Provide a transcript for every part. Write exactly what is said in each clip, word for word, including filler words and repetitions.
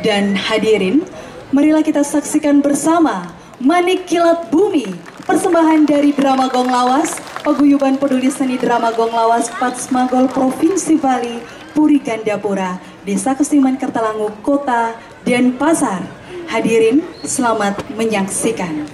Dan hadirin, marilah kita saksikan bersama Manik Kilat Bumi, persembahan dari Drama Gong Lawas, Paguyuban Peduli Seni Drama Gong Lawas, Patsmagol, Provinsi Bali, Puri Gandapura, Desa Kesiman, Kertalangu, Kota Denpasar. Hadirin, selamat menyaksikan.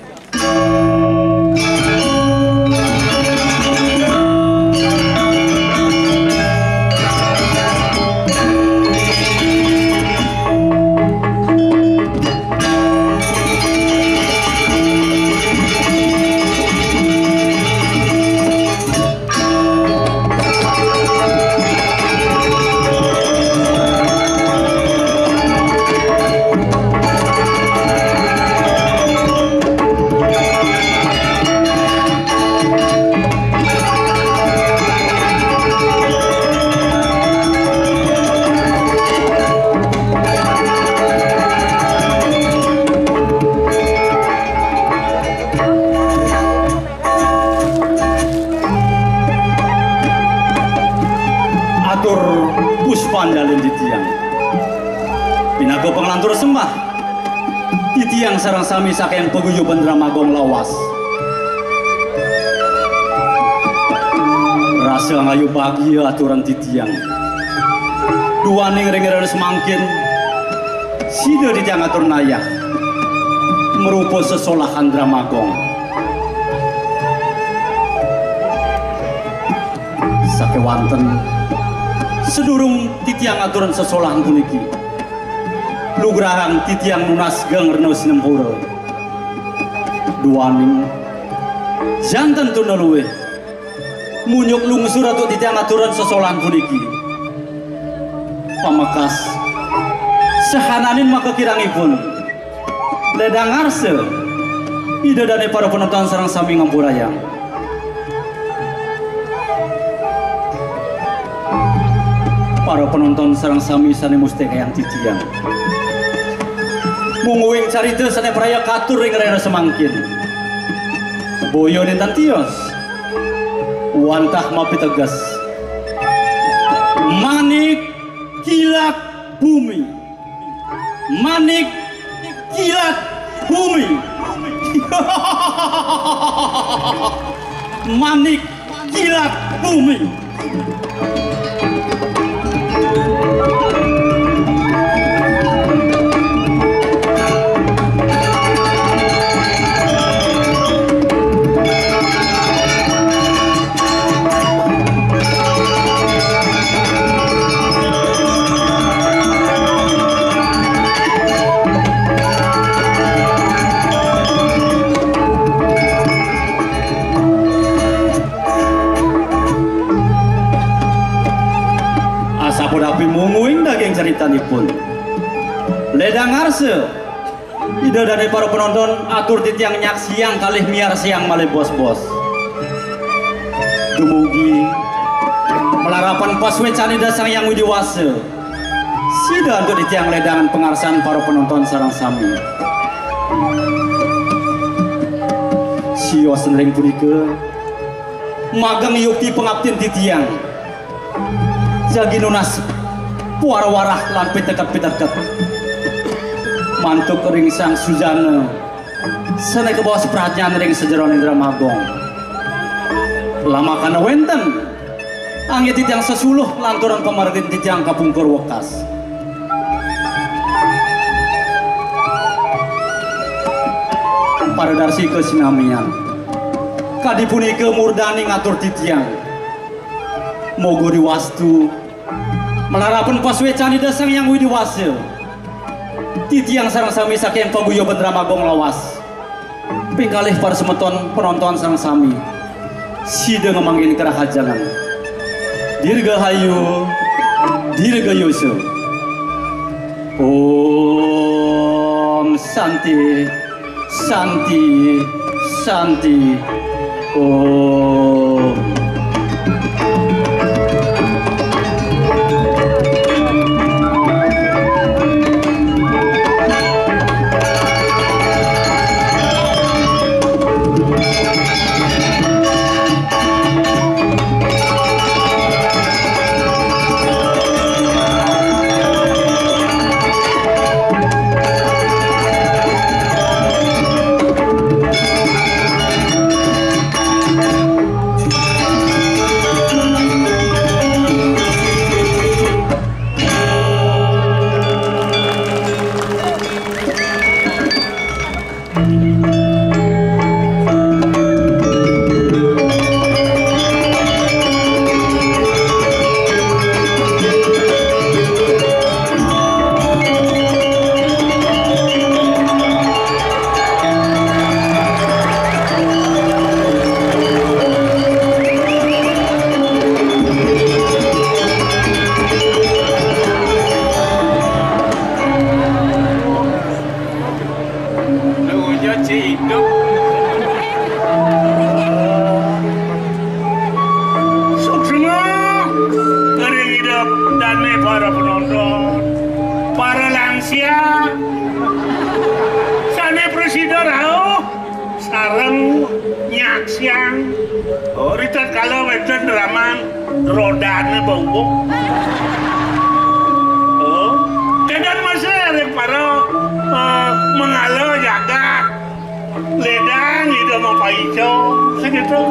Atur puspan dalem titiang. Pinaka panglantur sembah, titiang sareng sami saking paguyuban Drama Gong Lawas. Rasa angayu bagia aturan titiang. Duaning ring rahina samangkin, sida titiang atur nayah marupa sesolahan Drama Gong. Sakewanten, sadurung titiang aturan sesolahan puniki, lugrahang titiang nunas geng rena sinempura. Duaning, janten tuna luih, munjuk lungsur antuk titiang aturan sesolahan puniki. Pamekas, sahananing makakirangipun, ledang ngarsa, Ida dane para penonton sareng sami ngampurayang. Para penonton sareng sami sane mustikayang titiang. Mungguing carita sane praya katur ring rahina samangkin. Boya nenten tios. Wantah mapiteges. Manik Kilat Bumi. Manik Kilat Bumi. Manik Kilat Bumi. Asapunapi mungguing daging caritanipun. Ledang ngarsa, Ida dane para penonton, atur titiang nyaksiang kalih miarsiang malih bos-bos. Dumugi malarapan pasuecan Ida Sang Hyang Widi Wasa, sida antuk titiang ledangan pangarsan para penonton sareng sami. Sios ring punika, mageng yukti pangaptin titiang. Jagi nunas puara warah lan piteket-piteket. Mantuk ring Sang Sujana, sane kabaos pradnyan ring sajeroning Drama Gong. Lamakana wenten, anggih titiang sesuluh lanturang pamargin titiang kapungkur wekas. Para darsika sinamian, kadi punika murdaning atur titiang. Moga diwastu, malarapan pasuecan Ida Sang Hyang Widi Wasa, titiang sareng sami saking paguyuban Drama Gong Lawas, ping kalih para semeton penonton sareng sami, sida ngamanggihin karahajengan. Dirgahayu, dirgayusa. Om Santi, Santi, Santi. Om. Sia. Sané prasida rauh sareng nyaksiang. Oh, ritatkala wénten raman rodané baubuh. Oh, kénten masih ring para, eh, manggala jagat. Lédang Ida mapaica, sakéto.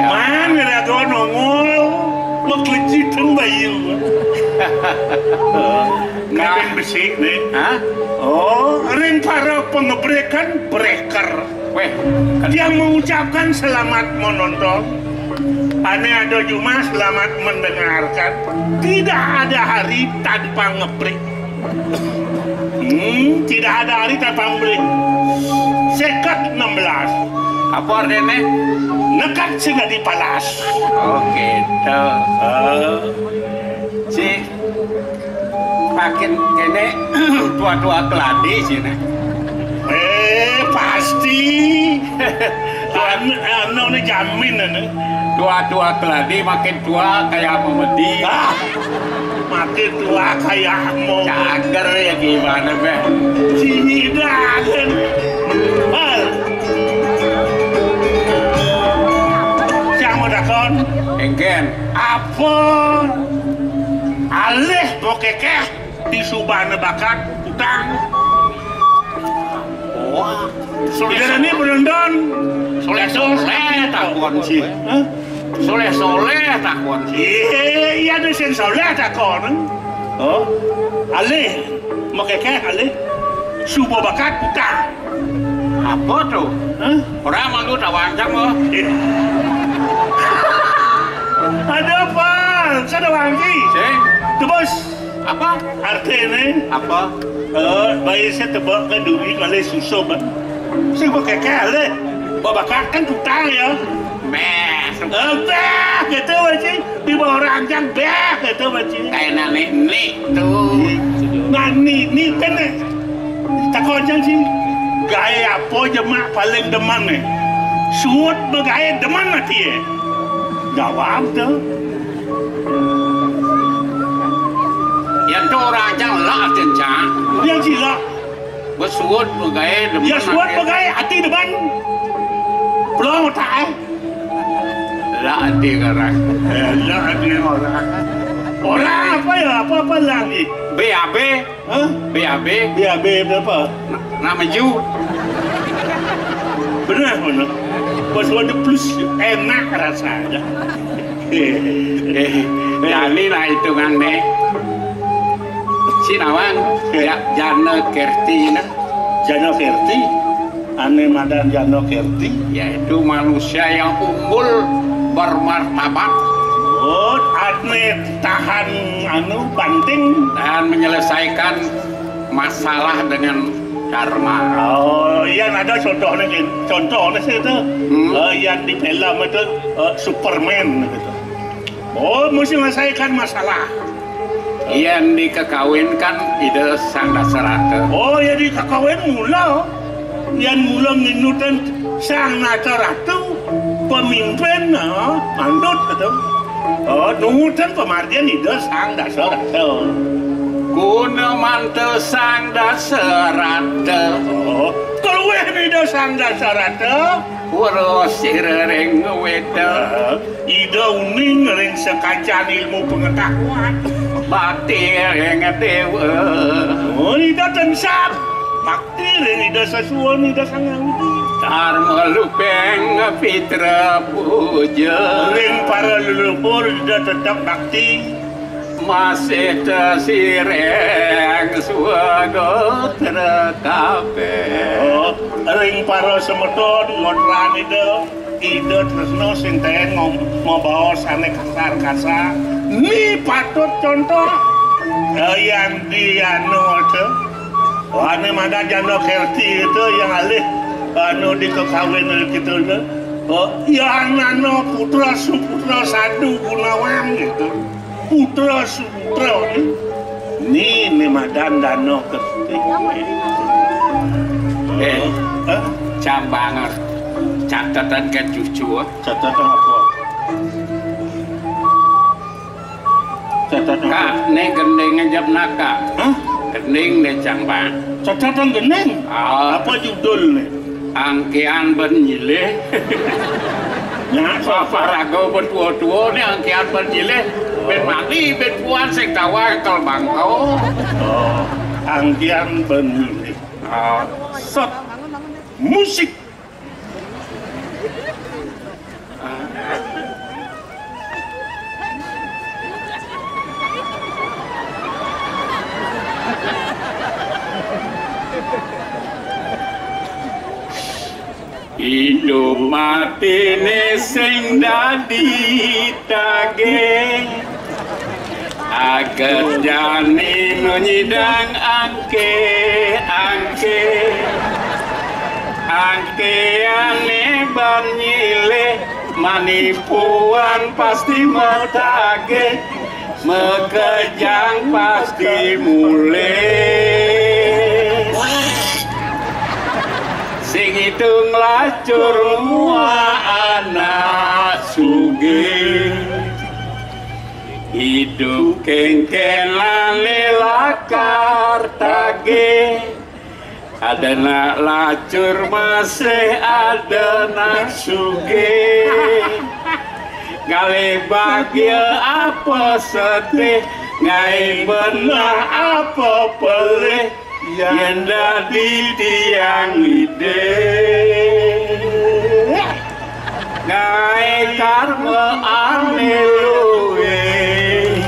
Ya. Man ngraga nongol, maklejiteng bayu. Nah. Ngadén besik né. Hah? Oh, ring para pangebrékan, breker. Wéh, kan yang mengucapkan selamat menonton. Ané ada jumah selamat mendengarkan. Tidak ada hari tanpa ngebrék. Hmm, tidak ada hari tanpa ngebrék. Seket enam belas. Apa artiné? Neked sing dadi palas. Oh, gitu. Eh. Si makin kéné tua-tua keladi sini. Eh, pasti. Anu, anu né jamin anu. Tua-tua keladi makin tua kayak memedi. Ah, makin tua kayak mau. Cager ya gimana, Beh? Sini dah, kan. Hal. Siapa dakon? Engken. Apa? Alih mau kékéh di subana bakat utang. Wah, soleh. Soleh soleh takon sih. Hah? Soleh soleh takon sih. Iya, iya, ada sing soleh takon. Oh, alih, mau kékéh alih. Suba bakat utang. Apa tuh? Hah? Orang malu tawang sama. Ada apa? Saya ada wangi. Sing. Tebus. Apa? Artiné apa? Eh, bayi saya tebak ke duri kali susu, Bang. Saya pakai kali. Babakat kan tutang ya. Meh. Eh, bah, gitu aja. Di bawah ranjang, bah, gitu aja. Kayak nani nih tuh. Nani nih kan, eh, takon sih. Gaé apa jemak paling demen nih? Suut begaé demen mati ya. Jawab tuh. Yén to orang cang lah, cang. Yang sila. Besuut begaé demen. Ya, suut begaé ati demen. Belum tak, eh. Lah ati karang. Eh, lah ati orang. Orang apa ya? Apa-apa lagi? B A B. Hah? B A B. B A B berapa? Na-, nama ju. Benar, benar. Pas waduh plus enak rasanya. Eh, jadi lah hitungan nih. Si nawang, ya, Jana Kerti nah. Jana Kerti? Ané madan Jana Kerti? Yaitu manusia yang unggul bermartabat. Oh, ané tahan anu banting. Dan menyelesaikan masalah dengan dharma. Oh, iya, ada contohnya, contohnya sih itu. Hmm. Eh, yang di film itu, eh, Superman gitu. Oh, mesti menyelesaikan masalah. Yang dikekawinkan Ida Sang Dasarata. Oh, ya dikekawin mula. Yang mula nginutan Sang Dasarata, pemimpin, ah, mandut gitu. Oh, nurutan pemargian Ida Sang Dasarata. Guna manta Sang Dasarata. Oh, keluih Ida Sang Dasarata. Wara sira ring weda. Ida uning ring sakancan ilmu pengetahuan. Bakti ring dewa. Oh, Ida tansah bakti ring Ida Sasuwun, Ida Sang Hyang Widhi. Dharma lupeng pitra puja. Ring para leluhur Ida tetep bakti. Masih tesiring swagotra kabeh. Oh, ring para semeton gotran Ida, Ida tresna sing taén ngom-, mabaos ané kasar-kasar. Ni patut contoh. Eh, yang di anu itu, ané madan Janda Kerti itu yang alih anu dikekawin itu. Oh, yang anu putra suputra sadu gunawan gitu. Putra sutra ni, ni madan Dana Kerti. Eh, hah? Jam banget. Catatan kan cucu. Catatan apa? Catatan apa? Kak, nih gending aja naka. Hah? Gening né, Cang, Bang. Cocok gening. Ah. Apa judul né? Angkéan bén nyilih. Nya, apa raga bén tua-tua né angkéan bén nyilih. Bén mani, bén puan sing tawang kal bangko. Oh, angkéan bén nyilih. Ah. Set. Musik. Idup matiné sing dadi tagih. Aget jani nu nyidang angké, angké. Angkéané bén nyilih, mani puan pasti matagih, makejang pasti mulih. Sing itung lacur mua anak sugih. Idup kéngkénané lakar tagih. Ada nak lacur masih ada nak sugih. Ngalih bahagia apa sedih, ngai benah apa pelih, yén dadi tiang idih. Ngai karma ané luwih.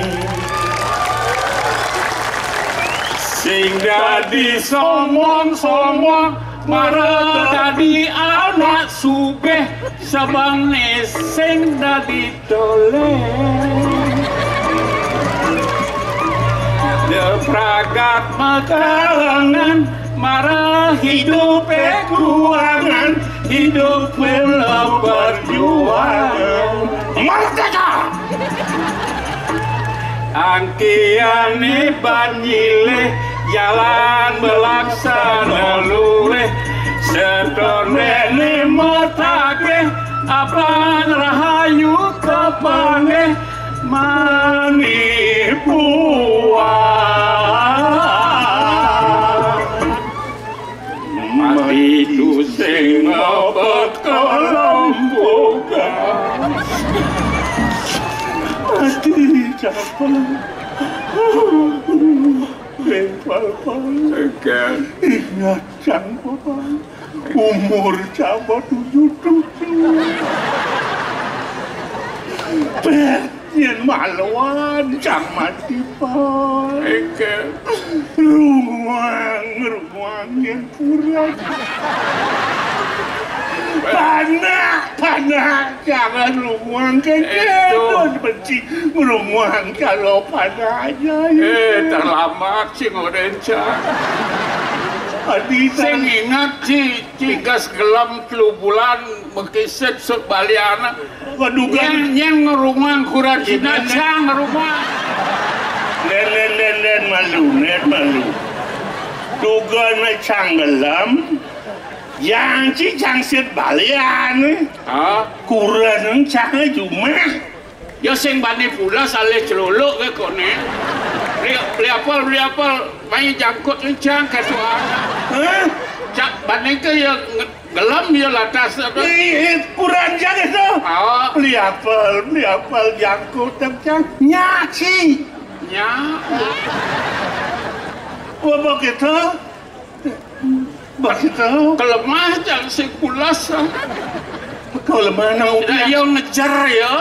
Sing dadi sombong-sombong, mara dadi anak sugih, sabangné sing dadi tolih. Depragat makalangan, mara hidupé kuangan, hidup bela perjuangan. Merdeka! Angkiané banyilih, jalan belaksana luwih, setondéné matagih, apan rahayu kapanggih, mani puas. Mati tusing apa kalompokan. Mati capang. Lempal pang. Ingat cang pang. Umur caba tujuh tujuh. Pet. Yén maluan cang mati, Pak. Éngkén. Runguang, runguang yén pura. Panak, panak, jangan runguang kéngkén. Éto. Benci runguang kalau panak aja. Éh, terlambat sing orénca. Adi sing ingat, Ci, Ci gas gelem telu bulan, mekisit sut balian. Waduh, nyén, nyén ngerungang kuran Cina, gimana? Cang ngerungang. Nén, nén, nén, nén, malu, nén, malu. Dugan cang gelem, yang ci cang sit balian. Hah? Kuran cang jumah. Ya sing bani pulas alih celuluk ké koné. Beli, beli apel, beli apel, mai jangkut cang ketua. Hah? Cak bani ké ya nge-, Gelem ya lantas apa? Ih, ih, kurang jaga to. Oh. Beli apel, beli apel jangkut tang cang. Nyaci. Nya. Wah, begitu. Begitu. Kelemah cang sing pulas. Kelemah nang. Tidak, upiah. Ya ngejar ya.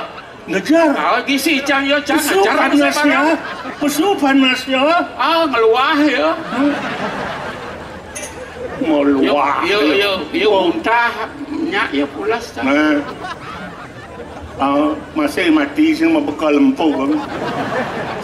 Ngejar. Ah, gisi cang ya, cang pesu ngejar panas ya. Pesu panas ya. Ah, ngeluah ya. Ngeluah. Yo, yo, yo, yo, muntah, nyak ya pulas cang. Nah. Ah, masih mati sing mau bekal empuk.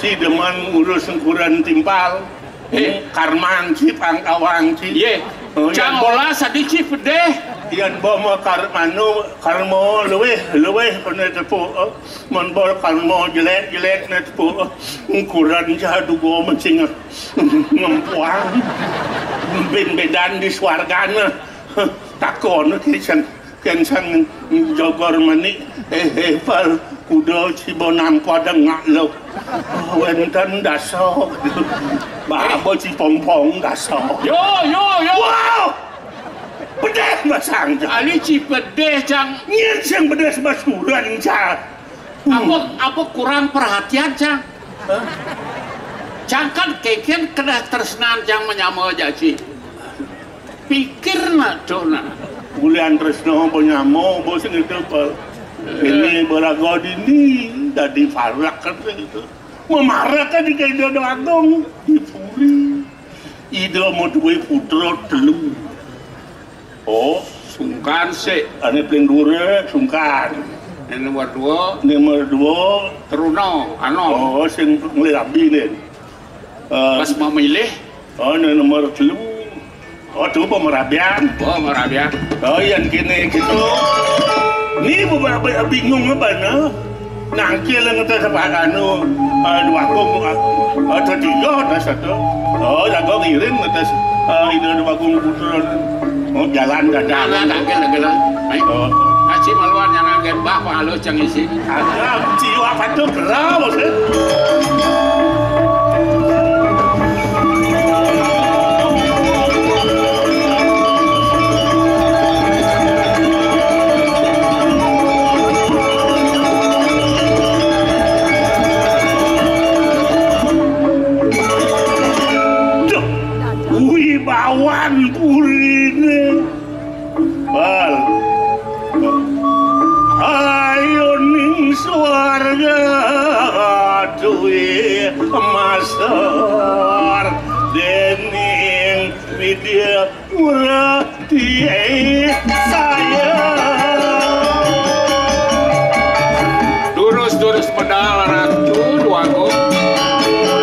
Si demen ngurus sengkuran timpal. Eh. Karman ci pangkawang ci. Yé. Oh, cang olah sadi ci pedih. Yén bama karmanu, karma luwih, luwih kena tepuk. Mun bol karma jelék-jelék né tepuk. Kuran jadu go mencing ngempuang. Bin bédan di swargana. Takon kén sang, kén sang jogor manik. Eh, eh, pal. Kuda ciba nampa dengak lo. Wénten dasa. Baba cipongpong dasa. Yo, yo, yo. Wow! Pedih masang, Cang. Ali ci pedih, Cang. Nyén sing pedih sebasuran, Cang. Apa, apa kurang perhatian, Cang? Hah? Cang kan kénkén kedah tresnan, Cang, manyama jaji. Pikir nak tu nak. Bulian tresna apa nyama, apa sing itu, apa. Ini beraga dini, dadi parak kan itu. Mamarak kan di Ida Déwa Agung, di puri. Ida madué putra telu. Oh, sungkan sik. Ané paling dhuwur sungkan. Yang nomor dua. Nomor dua. Teruna, Anom. Oh, sing nglih rabi, Din. Eh, pas memilih. Oh, ini nomor telu. Oh, tuh pemerabian. Oh, pemerabian. Oh, yang kini gitu. Ini beberapa bingung apa, nah? Nangkil ngetes apa anu, eh, Déwa Agung, eh, ada tiga, ada satu. Oh, jago ngiring ngetes, eh, ini Déwa Agung putra. Oh, jalan dadah. Jalan, nangkil, nangkil. Ayo. Oh. Ngaji maluan yang nangkil, bah, kok halus, cang isi. Ada, ciwa apa tuh, kerau, sih? Duh, wibawan purine. Bal. Ayo ning swarga duwe masar dening Widya Murti saya. Durus-durus medal Ratu Déwa Agung.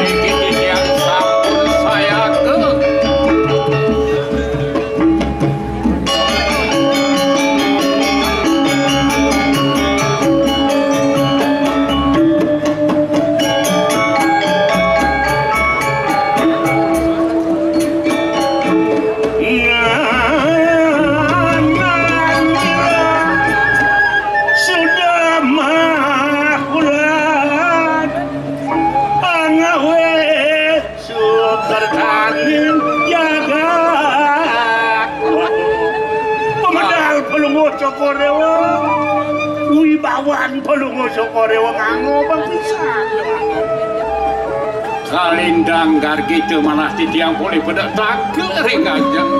Niki titiang sampun sayaka. Sudah makulat, angawe Sukertaning jagat. Pemedal Palungguh Cokor Dewa. Wibawan Palungguh Cokor Dewa nganggo pisan. Kalintang gargita manah titiang polih pada taga ring ajeng.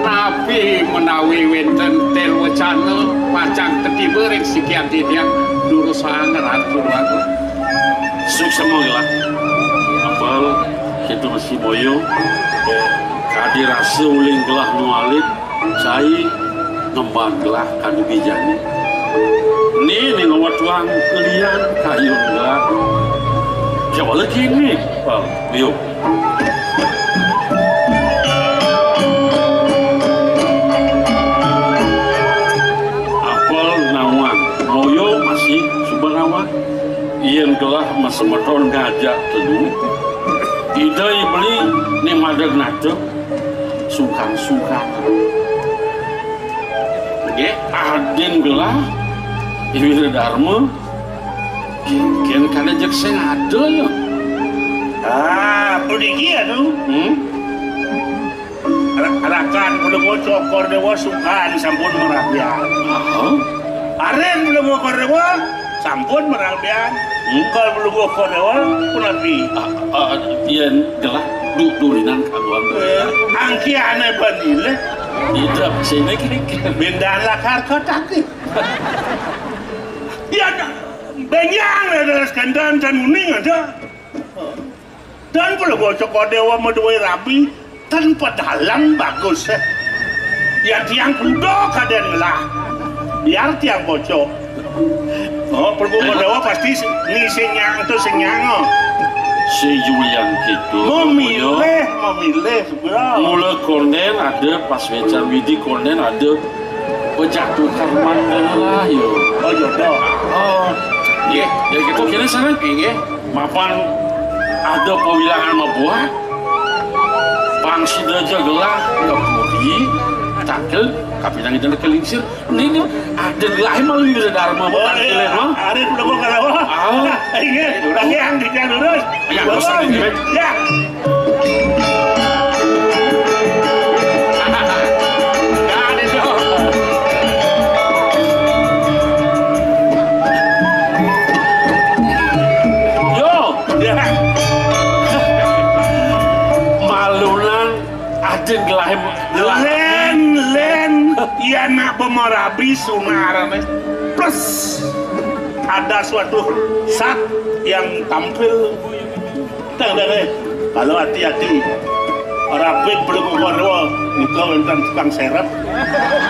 Napi menawi wénten tel wacana pacang katiba ring sikian titiang durusang Ratu Déwa Agung. Suksma gelah. Apal kita masih boyo. Kadi rasa uling gelah nu alit, cai ngemban gelah kadi bijane. Ni, ni ngawatuang lian kayun gelah. Coba lagi ni, Pal. Yuk. Apel nawang, moyo masih suba nawang. Yen gelah masemeton ngajak telu, Ida I Beli ne madeg nata, sungkan-sungkan. Nggih, adin gelah, I Widarma, ken, ken kada jeg sing ada, ya. Ah, puniki anu. Hmm? Ra-, rakan Palungguh Cokor Dewa sungkan sampun marabian. Aha. Aren Palungguh Cokor Dewa sampun marabian. Hmm? Kal Palungguh Cokor Dewa punapi? Ah, ah, yen gelah du-, dulinan kaguan. Eh, angkiane bandile. Ida sini kene. Bendan lakar kotaki. Ya, benjang ada skendan dan uning ada. Dan Palungguh Cokor Dewa madué rabi, ten pedalang bagus, eh. Ya tiang kuda kaden ngelah. Biar tiang bocok. Oh, Palungguh Cokor Dewa pasti s-, ni sing nyang tu sing nyang, oh. Si Julian gitu. Memilih, memilih, bro. Mula konden ada pas wecan Widi konden ada. Bejatuh karman lah, yo. Oh, yo, dok. Oh, nggih. Ya gitu kene sana. Nggih. Mapan ada pawilangan mabuat. Pang sida ja gelah ka puri. Tangkil, kapinang ida kelingsir. Ini, ini, ada lain malu ida dharma. Oh, tangkil, iya. Mah. Arif udah gua karawa. Ah. Ingat, udah yang di jalur terus. Ya, nggak usah ini. Ya. Yo. Ya. Malunan adin gelahim. Len, len, ya nak bemarabi sunarane. Plus ada suatu zat yang tampil. Tang dane, kalau hati-hati. Ora apik belum keluar, nika wonten tukang serep.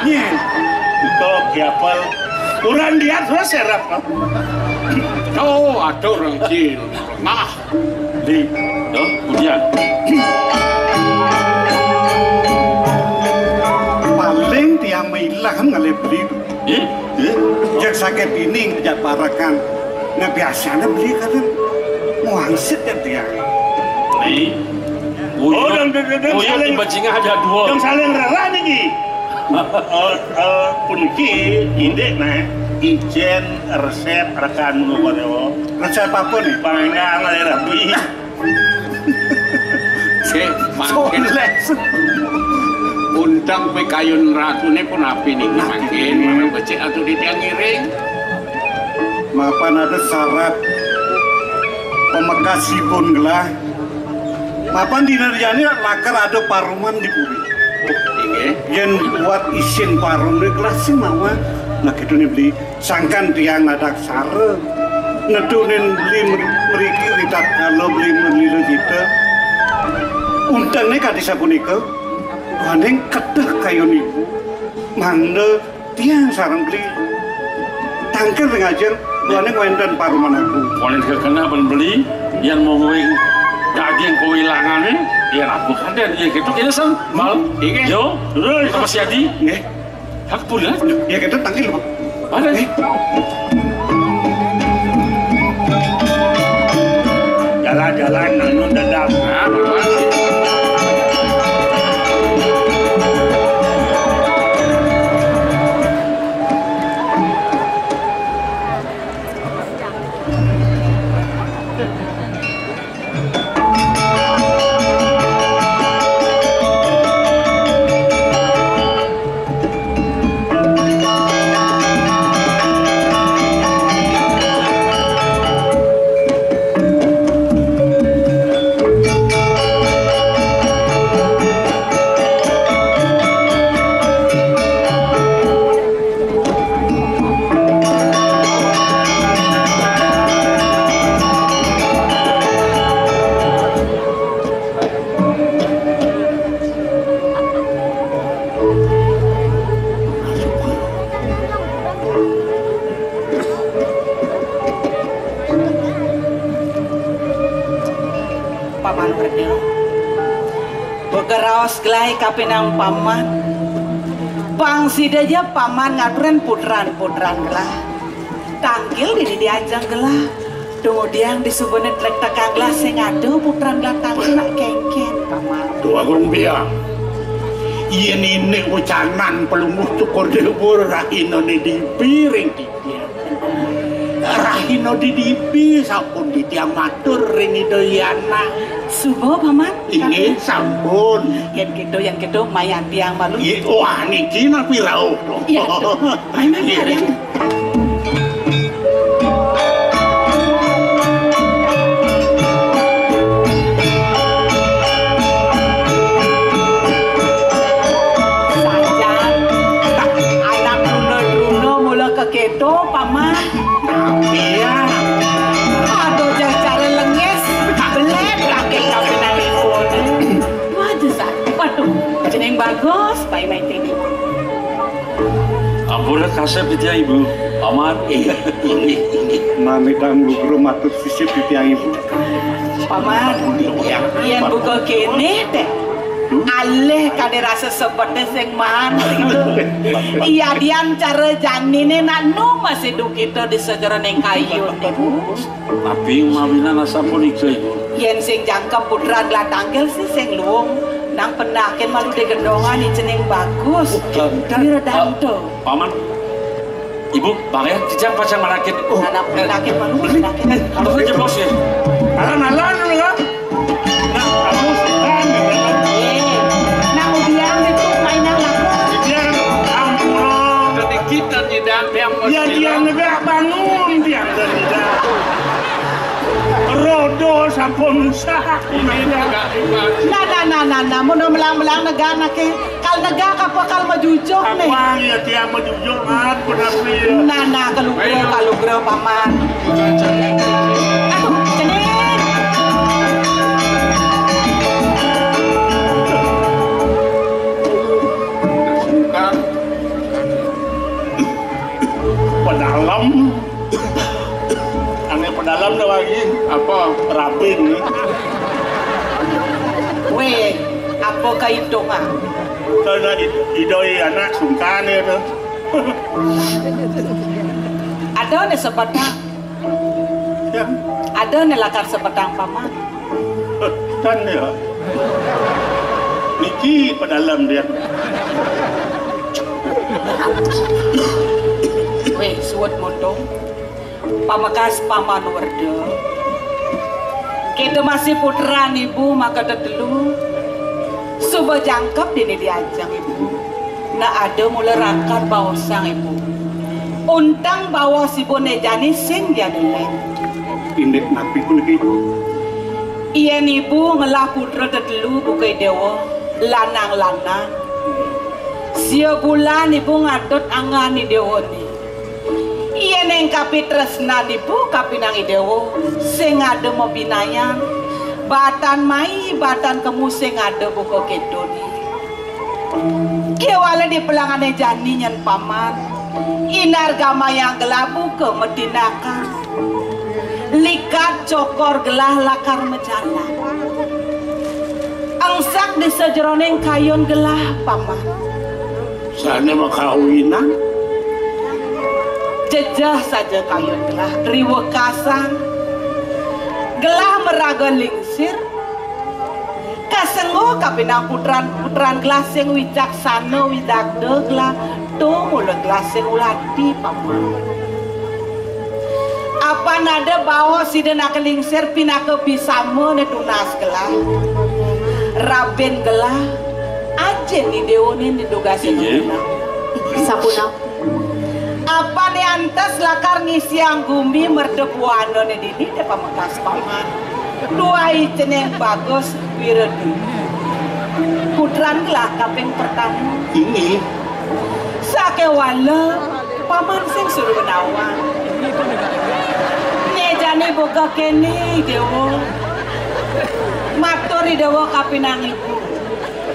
Nggih. Nika kiapel. Kurang lihat wis serep. Oh, aduh, orang kecil. Nah, di, tuh, kemudian. Paling tiang mailang ngalih beli. Eh? Eh? Yang sakit ini ngejak parakan. Nah, biasanya beli kadang wangsit ya dia. Nih. Oh, dan, dan, dan, dan, oh, iya, saling, di bajingan ada dua. Yang saling rela niki. Eh, eh, puniki indik nah, ijen resep rekan ngono. Resep apa nih? Panggang ngalih rabi. Sik, mangkin. Soles. Undang pikayun ratune pun api niki mangkin, marang becik atuh titiang ngiring. Mapan ada syarat pamekasipun gelah. Mapan dina riyane lakar ada paruman di puri. Inggih. Yen kuat isin parum gelah sing mawon. Nah, gitu nih, Beli. Sangkan tiang nadak sara. Nedunin beli meri-, meriki ritatkala beli melila cita. Untengnya kadi sapunika, duaning kedah kayun ibu. Mangda tiang sareng beli. Tangkil ring ajeng, duaning wenten paruman aku. Oleh kekena ben beli, yang mau daging kewilangannya, ya aku kaden, ya gitu, kita sang, mal, inggih. Yo, terus, Mas Yadi. Nggih. Hak pulang? Ya, kita tangkil, Pak. Mana nih? Jalan-jalan, nanu, dadap. Nah, betul. Paman Werda. Buka raos gelah kapinang paman. Pang sida ja paman ngaturin putran-putran gelah. Tangkil dini diajeng gelah. Kemudian disubene tlek tekang gelah sing ada putran gelah tangkil nak kengken, paman. Tuh, Agung Biang. Yen ini ucanan pelungguh cukur debur rahina ne dipiring. Rahina didipi sampun titiang matur ring Ida Hyang. Suba, paman. Inggih, sampun. Yen gitu, yen gitu, mayang tiang malu. Nggih, wah, niki napi rauh. Iya, gitu. Ayo, ayo, ayo. Sajan, anak truna-truna mula keketo, paman. Iya. Aduh, jar cara lengis, belet, laki kapinang ipun. Waduh, sa-, waduh, jeneng bagus, pai main tini. Ampura kasep titiang, Ibu. Paman. Inggih, inggih, inggih. Mamitang lugra matur sisip titiang, Ibu. Paman, yen buka kene teh. Alih kade rasa sebete sing maan. Iya, dian cara janine nak nu masih dukita di sejeroning kayu, Ibu. Tapi mawinan asapunika, Ibu. Yen sing jangkep putran gelah tangkil sih sing luung nang pendakin Malu digendongan ni cening bagus. Wira danto. Paman, Ibu, bangé titiang pacang manakit. Oh, anak manakit, malu manakit. Aduh, aja bos ya. Alan-alan lu ya. Nah, aduh, kan. Eh, nang udiang itu mainan aku. Dia ampun. Sedikit dan nyidang, dia. Ya, dia negak bangun, dia negak. Rodo sampun sah. Nah, nah, nah, nah, nah, mun melang-melang negak anaké. Kal negak apa kal majujuk nih? Apa ya tiang majujuk, Mat, benar nih. Nah, nah, kalugra, kalugra, Paman. Aduh, cening. Pedalem. Ané pedalem dah lagi. Apa? Rabin. Wéh, apa kaitungan? Karena i-, idoi anak sungkan ya tuh. Ada né sebatang. Ya. Ada né lakar sebatang, Paman. Kan ya. Niki pedalem dia. Wéh, suud muntung. Pamekas Paman Werda. Kita masih putran ibu maka tetelu. Suba jangkep dini diajeng ibu. Nah, ada mula rakat baosang ibu. Unteng baos ibu né jani sing jani lén. Indik napi puniki, Ibu? Yén ibu ngelah putra tetelu buka déwa, lanang-lanang. Sia bulan ibu ngadot angan déwané. Yén ing kapitresnan ibu kapinang i déwa, sing ada mabinayan, batan mai, batan kemu sing ada buka kétoné. Kéwala di pelangané jani nyén Paman, inargamayang gelah buka matindakang. Likat cokor gelah lakar majalan. Angsak di sajeroning kayun gelah, Paman. Sané makawinan. Jejeh saja kayun gelah, riwekasan. Gelah maraga lingsir. Kasengguh kapinang putran-putran gelah sing wicaksana, widagda gelah, tumula gelah sing ulati, Paman. Apan ada baos Ida Naka Lingsir pinaka bisama né tunas gelah. Rabin gelah, ajin i déwané né dugasina. Inggih. Sapunapa? Apané antes lakar ngisiang gumi merta buanané dini, dé pamekas Paman. Duai cening bagus wiradi. Putran gelah kaping pertama. Inggih. Sakéwala Paman sing suruh nawang. Né jani buka kéné, Déwa. Matur i Déwa kapinang ibu.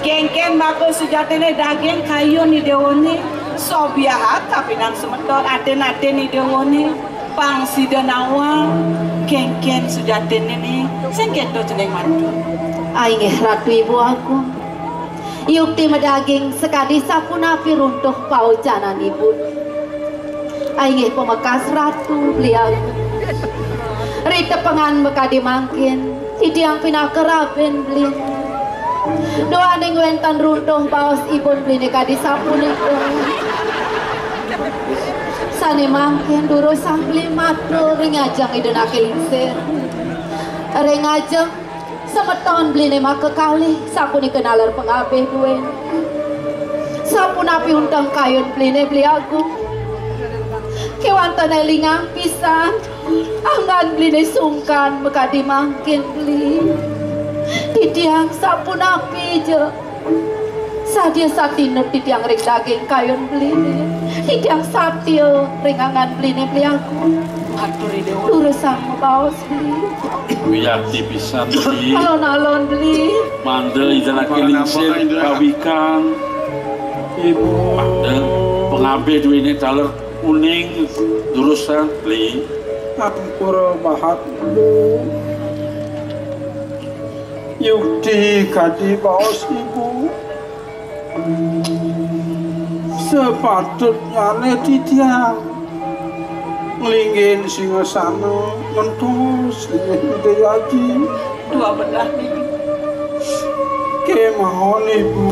Kénkén maka sujatiné daging kayun i déwané, sobiahan kapinang semeton adin-adin i déwané, pang sida nawang, kénkén sujatiné né, sing kéto cening mantu. Inggih Ratu Ibu Agung. Yukti madaging sakadi sapunapi runtuh paucanan ibu. Inggih pamekas Ratu Beli Agung. Ritepengan makadi mangkin, titiang pinaka rabin beliné. Duaning wénten runtuh baos ibun beliné kadi sapunika. Sané mangkin durusang beli matur ring ajeng Ida Naka Lingsir. Ring ajeng semeton beliné makakalih sapunika naler pangabih duéné. Sapunapi unteng kayun beliné Beli Agung. Kéwanten élingang pisan angan beliné sungkan makadi mangkin beli. Titiang sapunapi ja. Sadia satinut titiang ring daging kayun beliné. Titiang satia ring angan beliné Beli Agung. Matur i Déwa. Durusang mabaos beli. Wiakti pisan beli. Alon-alon beli. Mangda Ida Naka Lingsir pawikan. Ibu. Mangda pangabih duéné taler uning durusang beli. Ampura bahat. Yukti kadi baos ibu. Sepatutnyané titiang nglinggih singasana ngentos linggih Ida Aji. Dua belah minggu. Kemawon Ibu,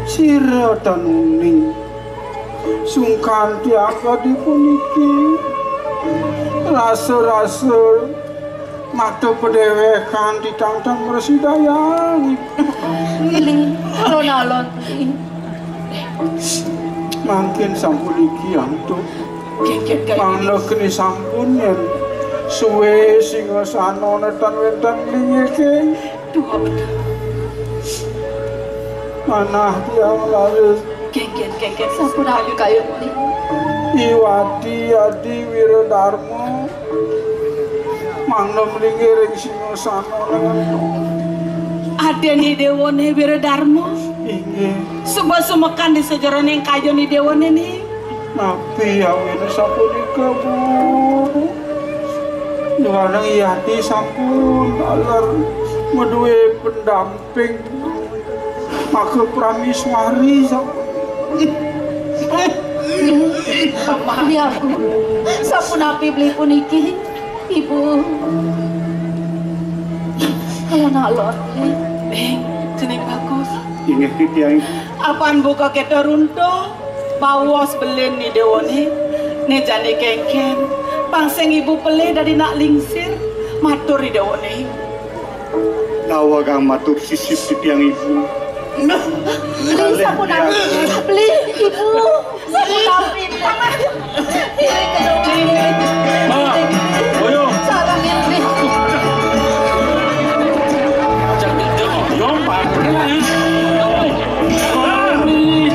sira tan uning. Sungkan tiang kadi puniki. Rasa-rasa mata padéwékan titang tan mrasidayang. Li, alon-alon, Li. Mangkin sampun iki antuk. Kéngkén kaya Mangda keni sampun yén suwé singasana tan wénten linggih. Duh, bener. Manah tiang laris. Kéngkén, kéngkén, sampun aku kaya muni. Iwadi adi Wiradarma. Mangda mlinggih ring singasana lengen. Adén Idéwané Wiradarma. Inggih. Suba sumekan di sajeroning kayun Idéwané ni. Napi awiné sapunika, Bu? Duaning Yati sampun taler madué pendamping. Maka prameswari sa- Beli aku. Sapunapi beli puniki, Ibu? Alon-alon, Li. Eh, cening bagus. Inggih, titiang. Apan buka kita runtuh, bawas belin Idéwané, né jani kéngkén. Pang sing Ibu pelih dadi nak lingsir, matur Idéwané. Nawegang matur sisip titiang Ibu. Beli sapunapi, beli Ibu. Sapunapi, Paman. Iri kedua. Ma, Boyo. Sarang ini. Jangan, jangan, Boyo, Pak. Ini, ini.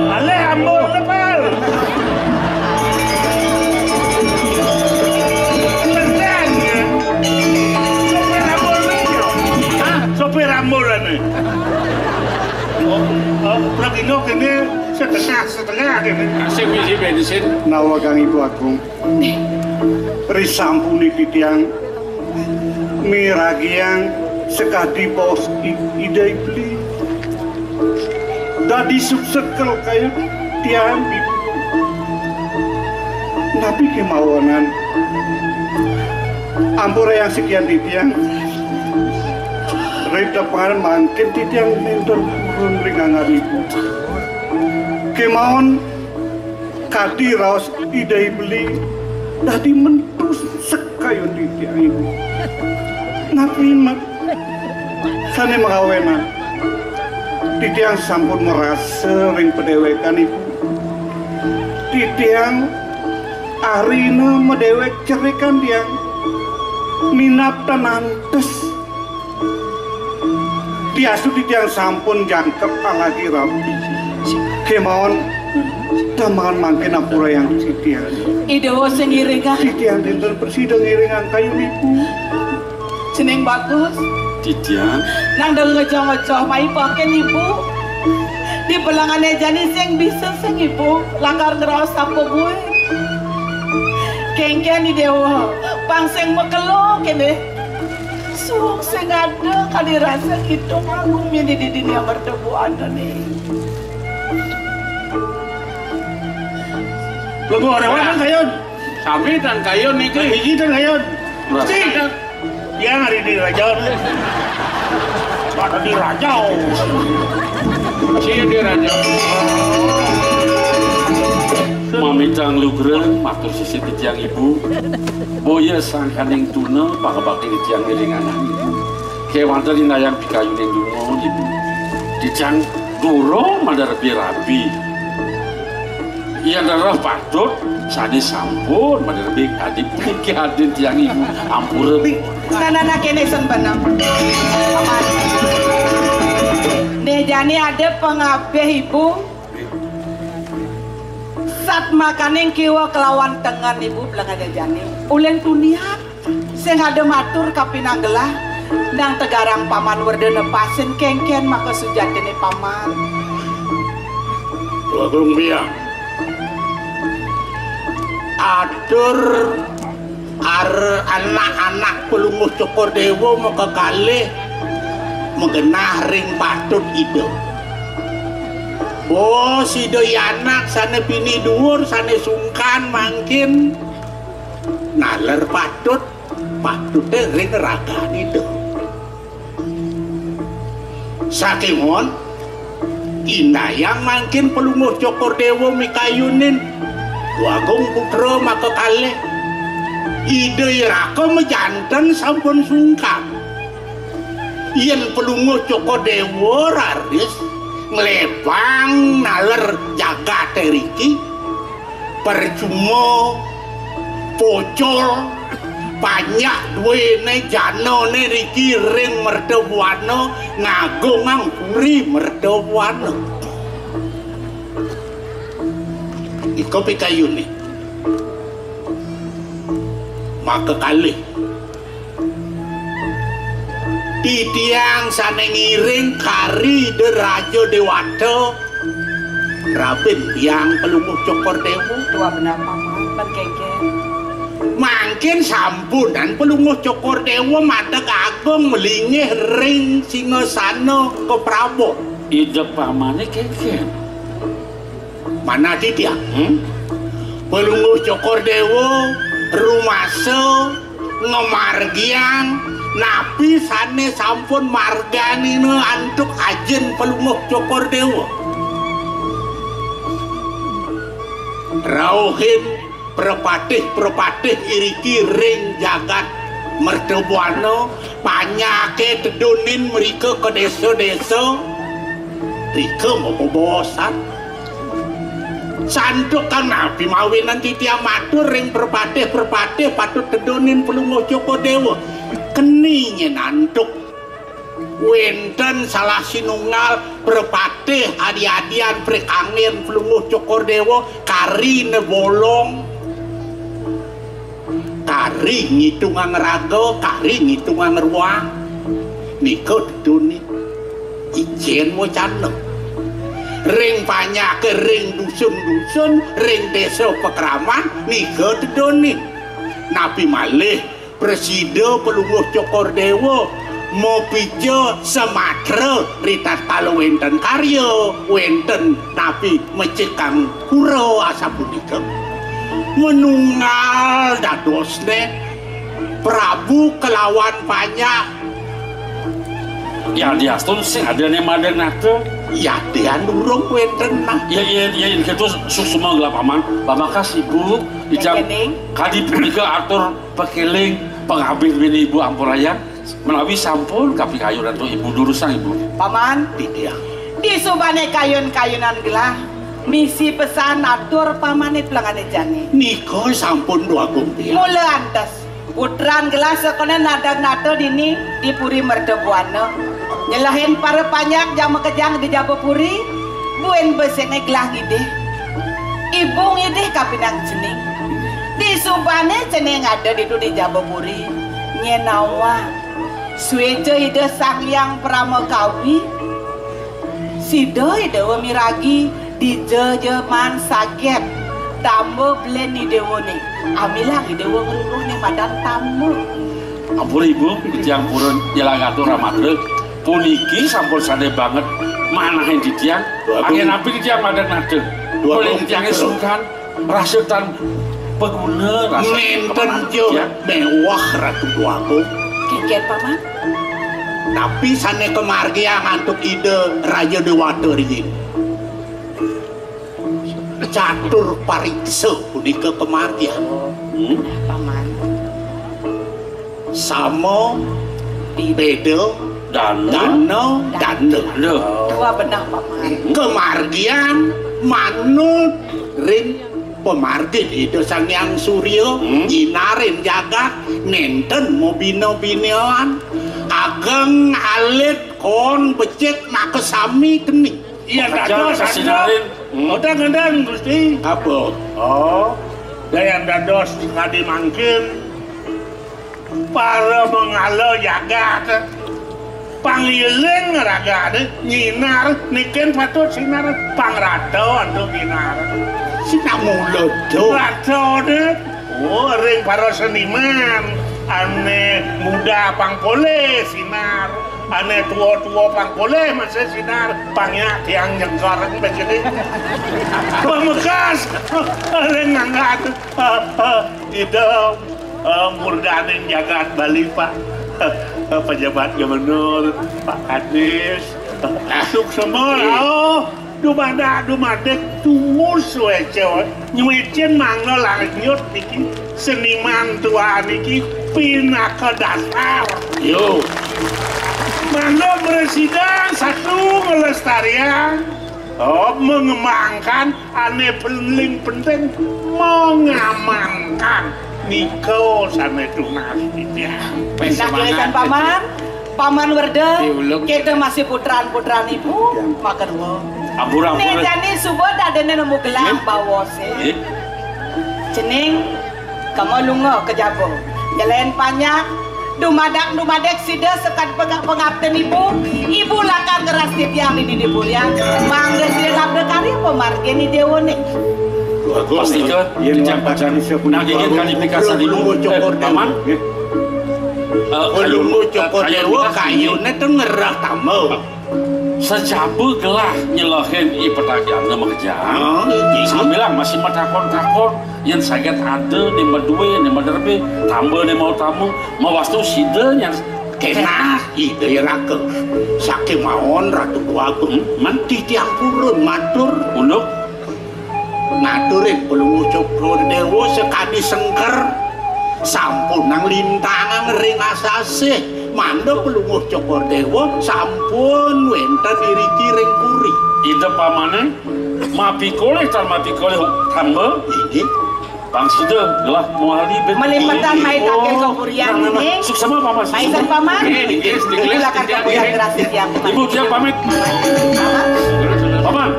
Ale ambon lepal. Tenan, ya. Sopir ambon, ya. Hah? Sopir ambon, ane. Oh, oh, plug ino kene setengah, setengah kene. Sing ngisi bensin. Nawegang Ibu Agung. Risampune titiang miragiang sakadi baos I-, Ida Ibli. Dadi suksekel kaya tiang, Ibu. Napi kemawanan? Ampurayang sikian titiang. Ritepangan mangkin titiang nénten purun ring angga Ibu. Kemawon kadi raos Ida Ibli dadi mentu sekayun titiang, Ibu. Napi ma-, sané makawenan? Titiang sampun marasa ring padéwékan, Ibu. Titiang arina madéwék cerikan tiang minab tan antes. Diastu titiang sampun jangkep alagi rapi. Kemawon, tamangan mangkin ampurayang titiang. Ida sing ngiring, ah. Titiang nénten prasida ngiringang kayun Ibu. Cening bagus. Titiang. Nang dong ngejoh-ngejoh, mai paken Ibu. Di belangané jani sing bisa sing Ibu. Lakar ngraos apa buin. Kéngkén Idéwa, pang sing makelo kéné. Suung sing ada kadi rasa kita ngagumi di dini yang berdebu anda nih. Lebu orang mana kayun? Sami tan kayun niki. Iki tan kayun. Lah. Sing. Yang hari di raja. Pada di raja. Sing di raja. Mamitang lugra, matur sisip titiang Ibu. Boya sangkaning tuna, pangabakti titiang ngiring anak Ibu. Kéwanten indayang pikayuning dungo, Ibu. Titiang dura madar rabi-rabi. Yén rereh patut, sané sampun madar rabi kadi puniki adin tiang Ibu. Ampura. Sanana kéné sen benang. Aman. Né jani ada pangabih Ibu. Sat makaning kiwa kelawan tengen Ibu beleng ada jani. Ulin tunian. Sing ada matur kapinanggelah, nang tegarang Paman Werdana Pasin kéngkén maka sujatiné Paman. Agung Biang. Atur ar-, anak-anak Palungguh Cokor Déwa maka kalih magenah ring patut Ida. Oh, sida anak sané pinih duur, sané sungkan mangkin naler patut. Patuté ring ragané to. Sakéwanten, indayang mangkin Palungguh Cokor Déwa mikayunin Dwagung Putra makakalih. Ida iraka majanten sampun sungkan. Yén Palungguh Cokor Déwa raris nglebang naler jagaté riki, percuma pocol panjak duwéné janané riki ring mertabuana ngagungang puri mertabuana. Nika pikayuné. Makakalih. Titiang sané ngiring kari Ida Raja Déwata, rabin tiang Palungguh Cokor Déwa. Tuah benar, Paman, pan kéngkén. Mangkin sampunan Palungguh Cokor Déwa madeg agung malinggih ring singasana kaprabon. Ida pamané kéngkén. Manah titiang, hmm? Palungguh Cokor Déwa rumasa ngamargiang napi sané sampun marganina antuk ajin Palungguh Cokor Déwa. Rauhin prapatih-prapatih iriki ring jagat mertabuana, panjaké tedunin mrika ka désa-désa, rika mabebaosan. Santukan napi mawinan titiang matur ring prapatih-prapatih patut tedunin Palungguh Cokor Déwa. Keni nyén antuk wénten salah sinunggal prapatih adi-adian prikangin Palungguh Cokor Déwa, kari né bolong, kari ngitungang raga, kari ngitungang ruang. Nika teduné ijin wacana. Ring panjaké, ring dusun-dusun, ring désa pakraman, nika teduné. Napi malih prasida Palungguh Cokor Déwa mapica samatra ritatkala wénten karya, wénten napi mecikang pura asapunika. Manunggal dadosné Prabu kalawan panjak. Ya, diastun sing ada né madeg nata. Ya, dian durung wénten nah. Ya, ya, ya, kéto suksma gelah Paman. Pamakas Ibu, ijang Kéning. Kadi punika atur pakéling pangabih bini Ibu ampurayang. Menawi sampun kapikayun antuk Ibu durusang Ibu. Paman, titiang. Disubané kayun-kayunan gelah, misi pesan atur pamané pelengané jani. Nika sampun Dwagung tiang. Mula antes, putran gelah sakona nadeg nata dini di Puri Mertabuana. Nyelehin para panjak jama kejang di jaba puri, buin besiné gelah ngidih. Ibu ngidih kapinang cening. Disubané cening ada ditu di jaba puri. Nyén awak. Suéca Ida Sang Hyang Parama Kawi, sida Ida wa miragi dija ja maan saget tamba belin Ida wa né. Amilang Ida wa ngruruh né madan tamba. Ampun Ibu, titiang purun nyelang atur ramatra. Puniki sampun sané banget manahin titiang. Waduh. Angin napi titiang madan nata. Waduh. Belin titiangé sungkan. Rasa tan paguna, rasa nénten kemenangan ja ya. Méwah Ratu Déwagung. Kéngkén, Paman. Napi sané kamargiang antuk Ida Raja Déwata riin. Catur pariksa punika kamargiang. Hmm? Paman. Sama, béda, dana, dana, dana. Dana. Tuah benah, Paman. Kamargian manut ring pamargin Ida Sang Hyang Surya, hmm? Nyinarin jagat, nénten mabina-binaan, ageng alit kon becik makasami keni. Iya, aja dados, kasinarin. Hmm. Udah ngendang, Gusti. Apa? Oh, daya dados kadi mangkin. Para mangala jagat, pangiling ragané nyinar, niki patut sinar pangrata antuk nyinar. Sinar mula, Cuk. Ratané, oh, ring para seniman, ané muda pang polih sinar, ané tua-tua pang polih masih sinar, pang nyak tiang nyengkar begini. Pamekas, ring ngangkat, ah, ah, Ida. Eh, murdaning jagat Bali, Pak. Eh, pejabat gubernur, Pak Kadis, Suksma, oh, dumadak dumadik tumus wécé, nyuwécén mangga lanjut niki seniman tuaan niki pinaka dasar. Yo. Mangga prasida satu nglestariang, oh, mengembangkan ané paling penting mengamankan nika sané tunas titiang. Nah, tulisan paman, paman Werda, kita masih putran-putran ibu, makan wo. Ampura, ampura. Né jani suba dadéné nemu gelang bawosé. Cening, kamu lunga ka jaba. Jelen panjang, dumadak-dumadik sida sekad pengap-pengapten ibu, ibu lakar ngeras titiang di didi purian, mangda sida labda karya pamargin i déwané. Pastika, yén titiang pacang nagingin kali pikasan ibu. Eh, paman. Eh, Palungguh Cokor Déwa kayuné ten ngerah tamba. Sajaba gelah nyelehin i petagihanna makejang. Sambilang masih matakon-takon, yén saget ada né madué, né maderbé, tamba né mautama, mawastu sida nyang kénah Ida Raka. Sakémaon Ratu Déwagung, men titiang purun matur. Unduk. Ngaturin Palungguh Cokor Déwa sakadi sengker, sampunang lintangang ring asasih, mangda Palungguh Cokor Déwa sampun wénten iriki ring puri. Ida pamané mapikolih tan mapikolih tamba. Inggih. Pang sida gelah mawali ben. Malimpetang mai tagih kapurian ini. Suksma paman. Mai sang paman. Ibu lakar kapurian geras titiang. Ibu, titiang pamit. Paman. Paman.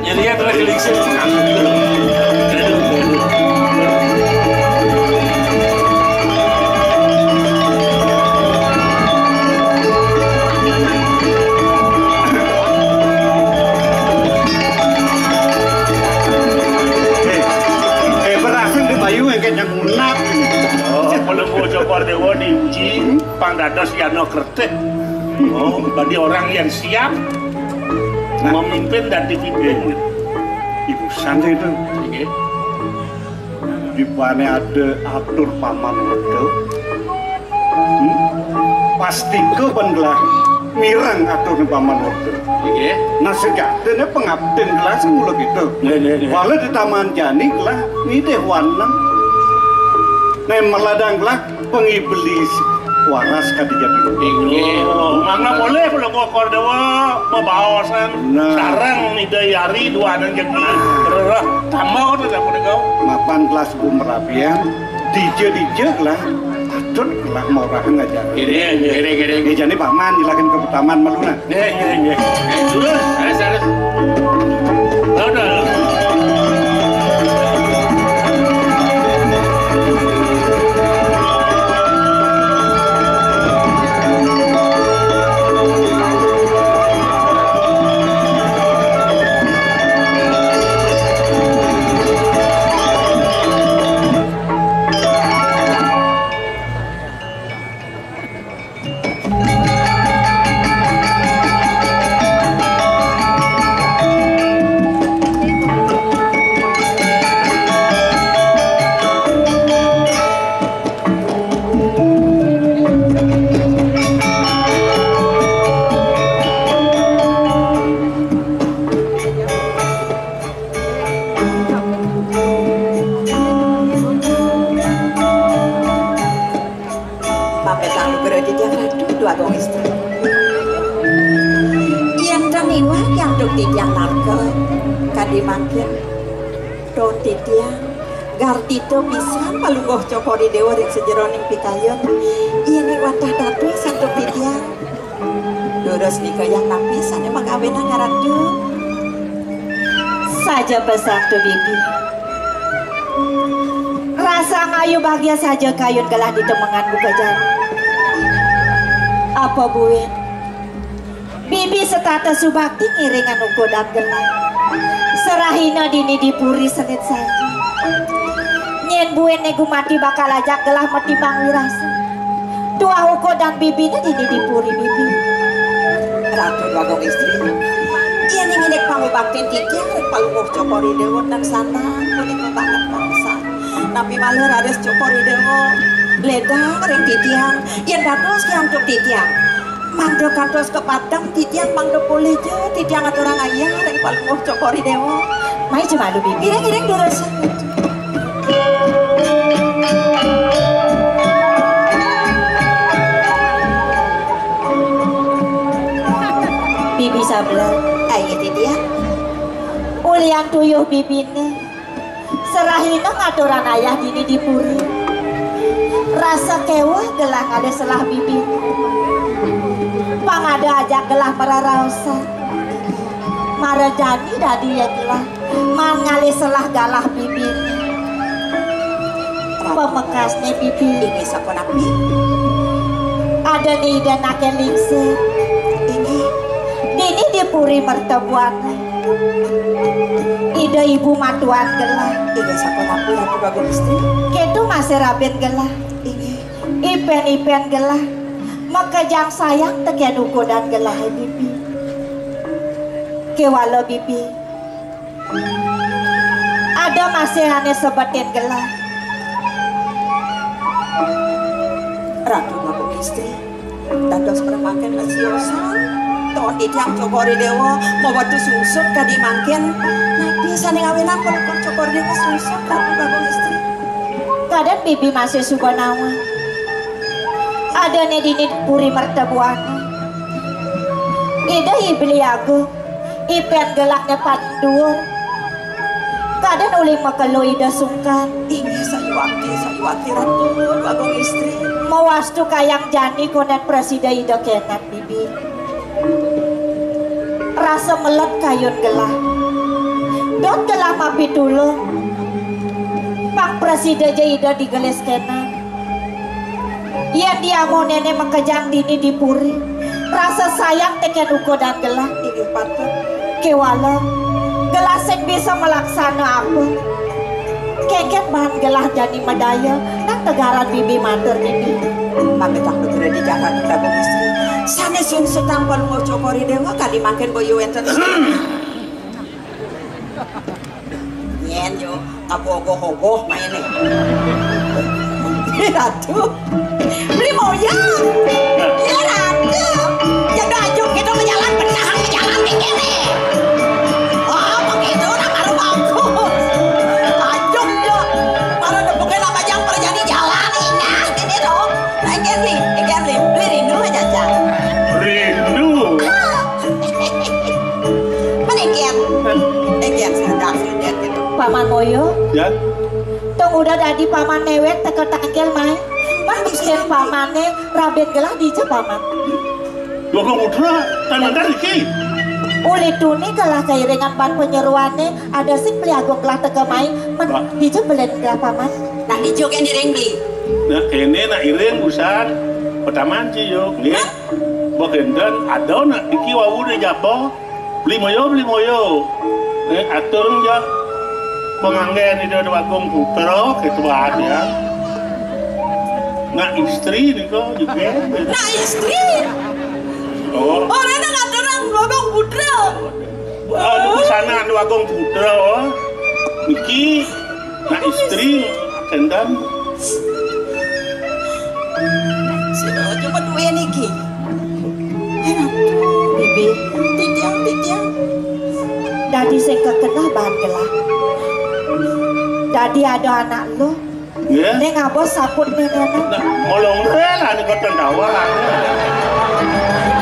Jadi ya telah gelingsir. Eh, eh, berhasil di Bayu yang kayaknya ngunak. Oh, Palungguh Cokor Déwa diuji, pang dados yana kertih. Oh, bagi orang yang siap memimpin dan dipimpin. Ibu santai itu. Inggih. Dibane ada atur paman wedha. Hmm? Pastika ban gelah mireng aturne paman wedha. Inggih. Nah, sejatine pengabden gelah semula kita. Nggih, nggih, nggih. Wala di taman jani gelah nitih waneng. Nek meladang gelah pengiblis waras kadi jati. Inggih. Oh, mangga boleh Palungguh Cokor Déwa mabaosan. Nah. Sareng Ida Hyari duaning jegi. Nah. Rereh tamba kok tidak punika. Mapan kelas gumrabian, dija-dija lah patut lah mau rahan aja. Gini, gini, gini. Ya, jane paman nyelakin ke taman malunan. Nggih, nggih, nggih. Nggih, terus, terus, terus. Udah. Pamit anugrah titiang Ratu, Déwagung Istri. Yén tan iwak antuk titiang narka, kadi mangkin. Duh titiang, gartita pisan Palungguh Cokor I Déwa ring sajeroning pikayun. Yén iwak dados antuk titiang. Durus nika yang napi sané magawénang Ratu. Saja pesan tu bibi. Rasa ngayu bahagia saja kayun gelah ditemengan buka jalan. Apa buin? Bibi setata subakti ngiringan ukudan gelah. Serahina dini di puri selit saja. Nyén buin né gumati bakal ajak gelah matimbang wirasa. Tuah ukudan bibiné dini di puri bibi. Ratu Déwagung Istri. Yén indik pangubaktin titiang ring Palungguh Cokor I Déwa tan sanang punika banget maosan. Napi malih raris Cokor I Déwa ledang ring titiang yén dados antuk titiang. Mangda kantos ka padem, titiang mangda polih ja, titiang aturang ayah ring Palungguh Cokor I Dewa. Mai ja malu, Bibi. Iring-iring durus. Bibi Sabla. Ayo, titiang. Ulian tuyuh bibiné. Serahina ngaturang ayah dini di puri. Rasa kéweh gelah ngalih selah bibi. Pang ada ajak gelah mararaosan. Mara jani dadi ia gelah maan ngalih selah galah bibi. Pamekasné bibi. Inggih sapunapi? Adané Ida anaké lingsir. Inggih. Dini di puri mertabuané. Ida ibu matuan gelah. Inggih sapunapi, Ratu Bagong Istri? Kéto masih rabin gelah. Inggih. Ipén-ipén gelah. Makejang sayang tekén ukudan gelah, bibi. Kéwala bibi. Ada masih ané sebetin gelah. Ratu Bagong Istri. Dados mangkin kasiosan. Ton titiang Cokor I Dewa mawetu sungsut kadi mangkin. Napi sané ngawinang Palungguh Cokor I Dewa sungsut, Ratu Bagong Istri? Kadén bibi masih suba nawang. Adané dini puri mertabuané. Ida I Beli Agung. Ipén gelahné paling duur. Kadén uli makelo Ida sungkan. Inggih, sayuwakti, sayuwakti, Ratu Bagong Istri. Mawastu kayang jani kondén prasida Ida kéné, bibi. Rasa meled kayun gelah. Dot gelah mapitulung. Pang prasida ja Ida digelis kéné. Yén diamuh néné makejang dini di puri, rasa sayang tekén ukudan gelah. Inggih patut. Kéwala, gelah sing bisa malaksana apa? Kénkén baan gelah jani madaya, nang tegaran bibi matur niki. Mangda tak begra di jagat Prabu Istri. Sané sungsutang Palungguh Cokor I Dewa kadi mangkin boya wénten. Nyén yo, kabogoh-ogoh mainé. Ratu, beli moyang. Ya, Ratu. Ya, dah, ajuk kita ke jalan, benah ke jalan, kayak gini. Oh, begitu, nak baru bagus. Ajuk, ya. Baru debukin apa yang terjadi jalan, ini, ini, tuh. Nah, ini, ini, beli rindu aja, Cak. Rindu. Ah. Mana ikian? Ikian sudah, sudah gitu. Paman Moyo. Ya. Tong udah dadi paman néwék teka tangkil mai. Pan bistin pamané rabin gelah dija paman. Loh, kok Putra, tan mantan iki? Uli tuni gelah kairingan pan panyeroané, ada sing Beli Agung gelah teka mai, men dija belen gelah paman. Nah, dija kén iring beli. Nah, kéné nak iring busan. Pataman ci yo, nggih. Hah? Mbok énten ada nak iki wau di jaba. Beli moyo, beli moyo. Eh, atur ya. Penganggén Ida Déwagung Putra, gitu banget ya. Nak istri nika juga. Nak istri? Oh. Orang nak aturan Déwagung Putra. Anu pesanan Déwagung Putra. Niki nak istri, kendam. Sira cuma duwe niki. Bibi, titiang, titiang. Dadi sing kekenah baan gelah. Dadi ada anak lu. Nggih. Ning abos saput ning ngono. Nah, molong rela ning koten dawah.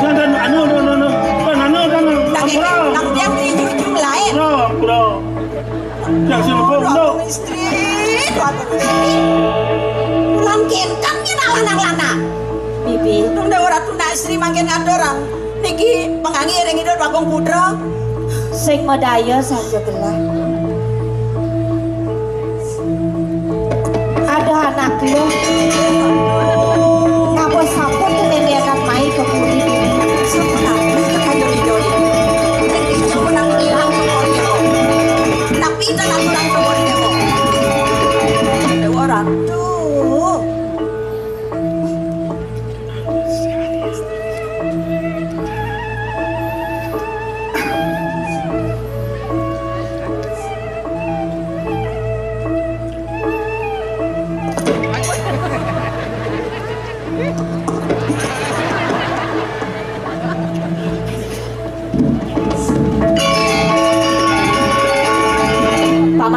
Jangan anu, anu, anu, anu. Kan anu, kan anu. Lagi nang dia beli jujur lain. Bro, bro. Yang sing bro. Istri, tuan istri. Pulang kentang ya nak lanang-lanang. Bibi. Tung dewa ratu nak istri mangkin ngaturang. Niki pengangge ring Ida Bagong Putra. Sing madaya saja gelah. Ada anak lu. Ngapa saput tenenenan mai ke buri ini? Saput aku ke kayu hijau ini. Ring hijau menang hilang ke Korea. Tapi kita lakukan ke Korea. Dewa Ratu.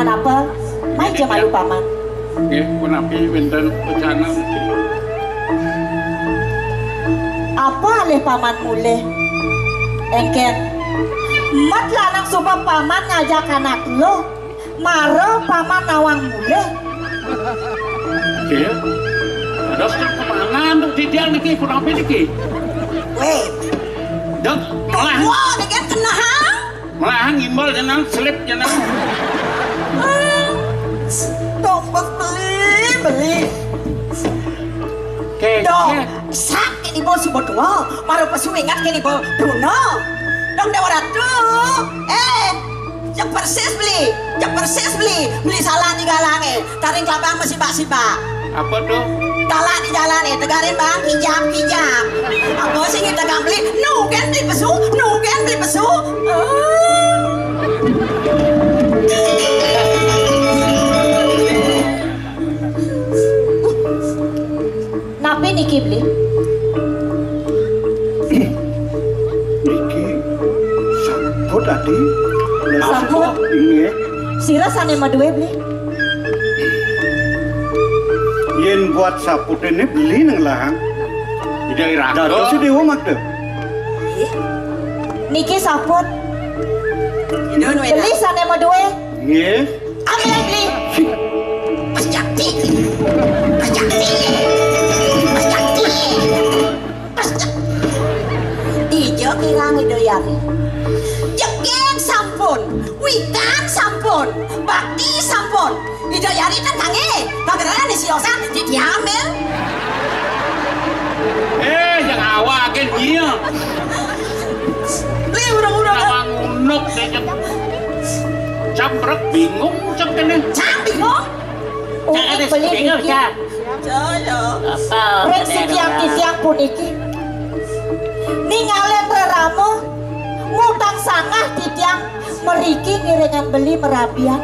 Napa? Mai ja malu paman. Nggih, punapi wénten wecanan niki? Apa alih paman mulih? Éngkén. Mat lanang suba paman ngajak anak luh. Mara paman nawang mulih. Nggih. Dados kemana untuk titiang niki, punapi niki? Wéh. Dok, malah. Wah, dengan kenal. Malah ngimbal jenengan, slip jenengan. Tombak beli, beli. Oke, dong, oke. Sak kene bos suba tua, baru pesu ingat kene bos Bruno. Dong Dewa Ratu, eh, cek persis beli, cek persis beli, beli salah di galange. Taring kelabang masih bak-sibak. Apa tuh? Galak di jalan eh, tegarin bang, kijam, kijam. Apa sih kita beli? Nu kan beli pesu, nu kan beli pesu. Ah. Napi niki beli? Niki saput adi. Saput? Inggih. Sira sane maduwe beli? Yen buat saputene beli nang lahang. Ida iraga. Dados si Dewa Makta. Niki saput. Beli sane maduwe. Nggih. Ambil beli. Pas Jakti. Pas Jakti. Pas Jakti. Pas Jakti. Ija kirang Ida Yari. Jegeg sampun. Wikan sampun. Bakti sampun. Ida Yari kan tangi. Pangeran isi osan di diambil. Eh, yang awake dia. Li urang-urang. Nawang unuk deh, Cep. Camprek bingung, Cep, kene. Cak bingung. Cak ada bingung, Cak. Cak, ya. Apa? Rek sitiang titiang puniki. Ningalen rerama, ngutang sangah titiang mriki ngiringan beli merabian.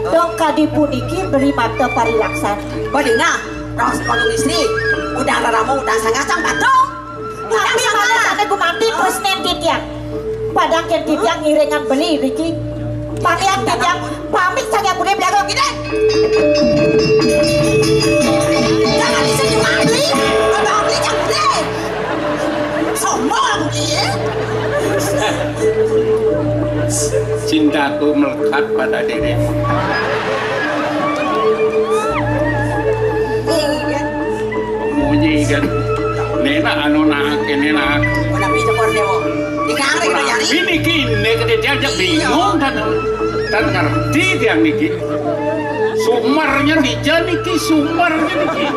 Dong kadi puniki beli mata parilaksana. Badina, raos sebagai istri, udang rerama, udang sangah, sang batung. Tapi malah sane gumanti tresnen titiang. Padang yen titiang ngiringan beli riki. Pakaian titiang pamit sange budi belagu gede. Jangan disejuk beli, abang beli jangan beli. Sombong beli ya. Cintaku melekat pada dirimu. Iya. Munyi kan. Nena anu nak, kene nak. Mana pi cemor dewo. Di kamar kita nyari. Ini kini kita diajak bingung dan dan ngerti dia niki. Sumarnya dija niki, sumarnya niki.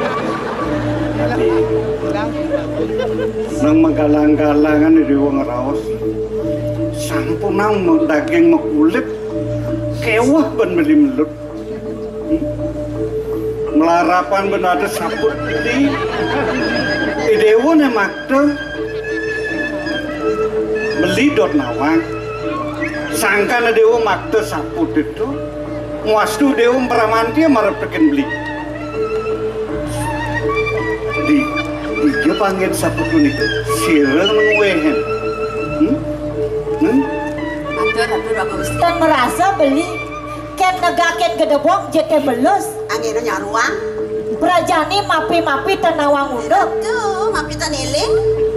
Nang menggalang-galangan di wong raos. Sampun nang daging mekulit kewah ben meli melut. Melarapan ben ada saput di Idewa ne makta beli dot nawang. Sangkana Dewa makta saput itu muastu Dewa mpramanti marep teken beli. Di ija panggen saput niku sira nang wehen. Hmm? Hmm? Matur, matur, Bapak Gusti. Tan merasa beli Ken negakin gedebong jete belus. Angin nyaruang. Prajani mapi-mapi tan nawang unduk. Tuh, mapi tan eling.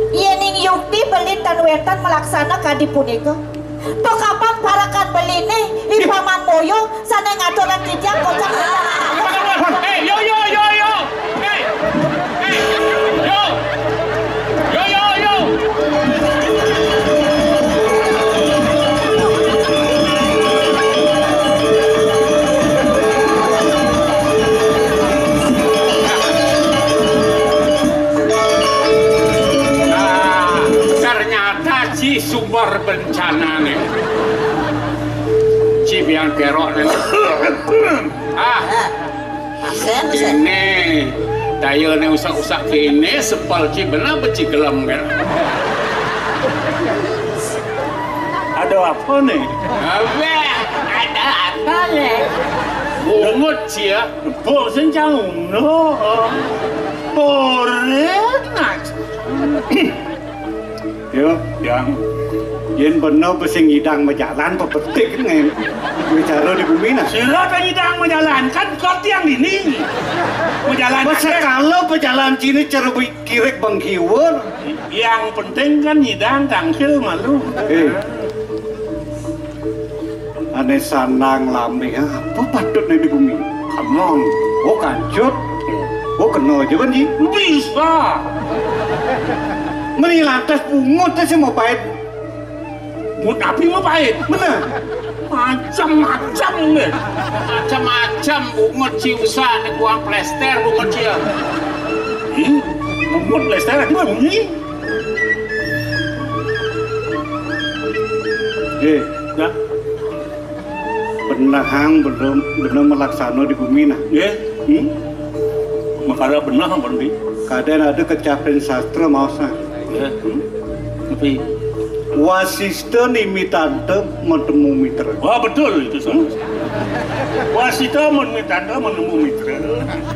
Yening yukti beli tan wénten melaksana kadi punika. Tuh kapan parakan beline, I Paman Moyo, sane ngaturang titiang kocak. Eh, yo, yo, yo, yo. Eh, eh, yo. Yo, yo, yo. Nah, ternyata ci sumber bencana nih. Ci biang kerok nih. Ah. Asen, asen. Ini dayane usak-usak kene, sepal ci bener beci gelem kan. Ada apa nih? Apa? Ada apa nih? Bungut ci ya. Bok sing cang uno. Borenak. Ya, yang Yén bener sing nyidang majalan pepetik né. Wicara di bumi nah. Sira ta nyidang majalan, kan kok tiang dini. Majalan. Masa akeh. Kalau pejalan sini cara bi-, kirik bengkiwur. Yang penting kan nyidang tangkil malu. Eh. Ané sanang lami, apa patut né di bumi? Kamu. Oh, kancut. Oh, kena aja kan, Ji? Bisa. Meni lantas bungut sih mau pahit. Bungut api mau pahit. Bener. Macam-macam deh. Macam-macam bungut sih usah nih, kuang plester bungut sih ya. Ih, bungut plester aja bunyi. Eh, ya. Benehang belum, belum melaksana di bumi nah. Nggih. Hmm? Makara beneh ampun, Bi. Kadén ada kecaplin sastra maosna. Nggih. Hmm? Tapi Wasista nimitanta matemu mitra. Wah, betul itu, Saudara. Wasita nimitanta matemu mitra.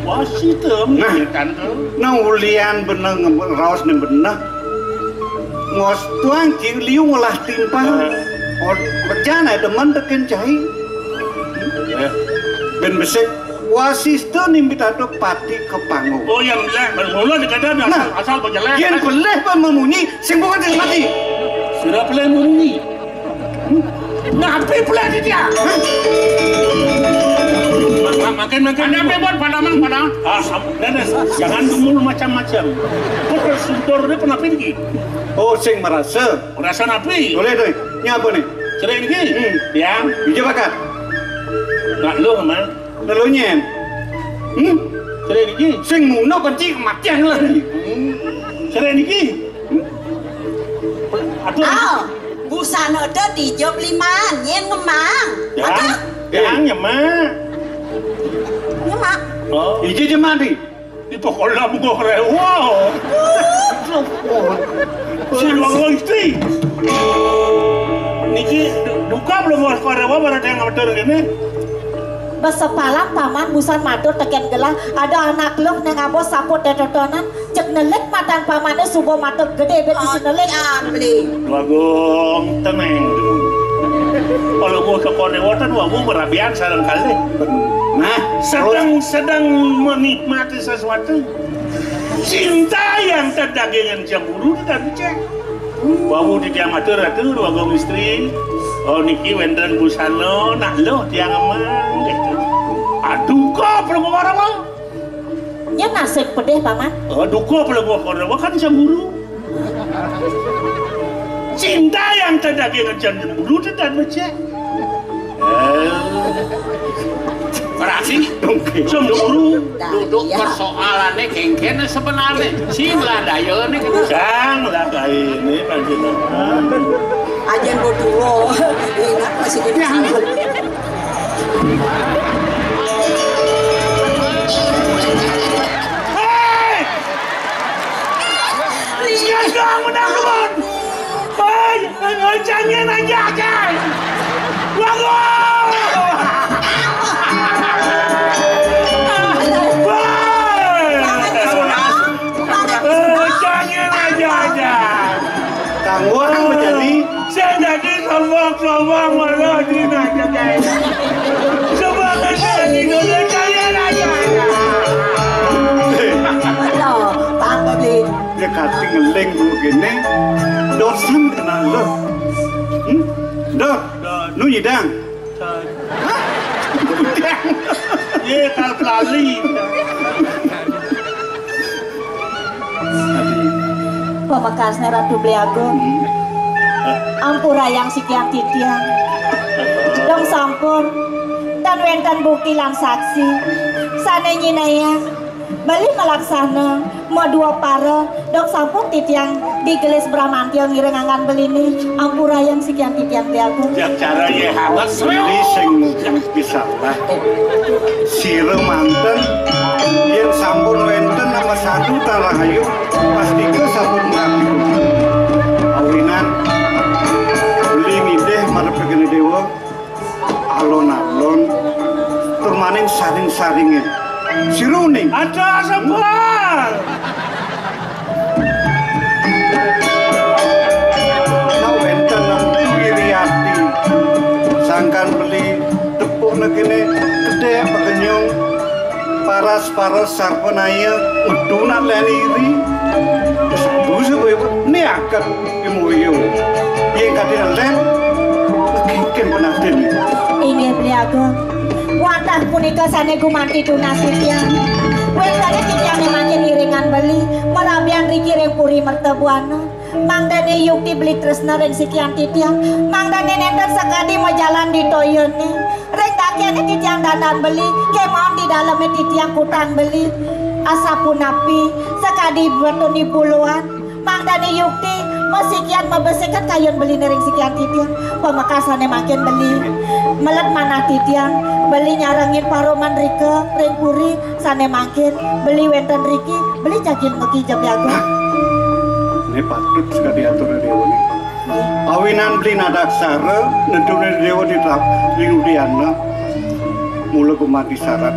Wasita nah, nimitanta. Nah, ulian beneh nge-, raos né beneh. Ngos tuang cing liu ngolah timpang. Ah. Ot-, bejan ae demen tekén cai. Eh. Bén besik, Wasista nimitanta pati kapangu. Oh, yang jelek, mula dikata nah, asal, asal bejelek. Yén pelih pun memunyi, sing bukan sing mati. Sira pelih memunyi. Napi pelih dia? Ma-, ma-, makin, makin. Ada apa buat padamang, padamang? Ah, sab-, nenek, jangan dulu macam-macam. Terus suntur dia penapi lagi. Oh, sing merasa. Merasa napi? Boleh, boleh. Ini apa nih? Cerai lagi? Hmm. Yang? Hijau bakar. Nak lu, Mang. Lalu nyén. Hmm? Cerai niki. Sing muno benci kematian lagi. Hmm. Cerai niki. Hmm? Aduh. Au, busana da dijop liman, nyén ngemang. Yang, aduh. Yang nyemak. Nyemak. Oh. Iji jemak di. Di pokok lah buka kerewa. Sing ngomong istri. Niki du-, duka belum mau sekolah rewa, baru ada yang ngatur gini. Besepalam paman busan matur tekén gelah, ada anak luh nang abos saput detotonan, cek nelik matan pamané suba matur gedé bet isi nelik. Ah, beli. Bagong teneng. Kalau gua ke Korea Watan, wah, gua merabian sareng kalih. Nah, sedang, terus? Sedang menikmati sesuatu. Cinta yang tak dagingan cemburu tidak bisa. Wau di tiang matur, atur, Bagong istri. Oh, niki wénten busana, nak luh tiang emang, gitu. Aduh, kok belum orang, Mang? Nya nasib pedih, Paman. Oh, duka pelengguh kono, kan cemburu. Cinta yang tak daging aja cemburu, tidak becek. Eh. Berarti cemburu. Duduk, iya, persoalannya kéngkén sebenarnya. Sing lah daya nih. Sang lah daya ini, panjenengan. Ajen bodoh. Ingat masih di sana. Hei! Siapa yang menang, Lukman? Hei, hei, hei, jangan aja, Kai. Bangun! Hei! Hei, jangan aja, aja. Kang Wah menjadi Sing dadi sombong-sombong malah dina jagai. Coba kan dadi dulu kaya raja. Betul, Pak Bobi. Ya kati ngeling dulu kéné. Dosen kenal lo. Hmm? Dor, nu nyidang. Hah? Nyidang. Yé, kal kelali. Pamekasné Ratu Beli Agung. Ampurayang sikian titiang. Dong sampun, tan wénten bukti lan saksi. Sané nyinayang, beli malaksana, madua para, dong sampun titiang digelis Bramantya ngiring anggan beliné. Ampurayang sikian titiang Beli Agung. Yang cara yé hangat, beli sing Bisa lah. Sira manten, yén sampun wénten nama sadu tan rahayu, pastika sampun ngabdi. Awinan, beli ngidih marep kene déwa, alon-alon, tur maning saring-saringin. Sira uning. Ada sabar. Nah, wénten, Kan beli tepuk na kene kedek pekenyung paras-paras sarpanaya ngedunak len iri. Terus busu ibu ni akan imuyu. Yang kadi len kekin penatin. Inggih, Beli Agung. Wantah punika sane gumanti tunas titiang. Wekdane titiang nemakin iringan beli, merabian riki ring puri mertabuana. Mangdane yukti beli tresna ring sikian titiang, mangdane nenten sakadi majalan di toyane. Ring dakyane titiang dandan beli, kemaon di daleme titiang kutang beli. Asapunapi, sakadi betuni puluhan, mangdane yukti, masikian mabesikan kayun beline ring sikian titiang. Pamekasane mangkin beli, melet manah titiang, beli nyarengin paroman rika, ring puri, sane mangkin, beli wenten riki, beli jagi megi jebyaga. Ini patut sekadi atur dewa ni. Awinan beli nadaksara, nedune dewa di trap, di udiana, mula gumanti sarat,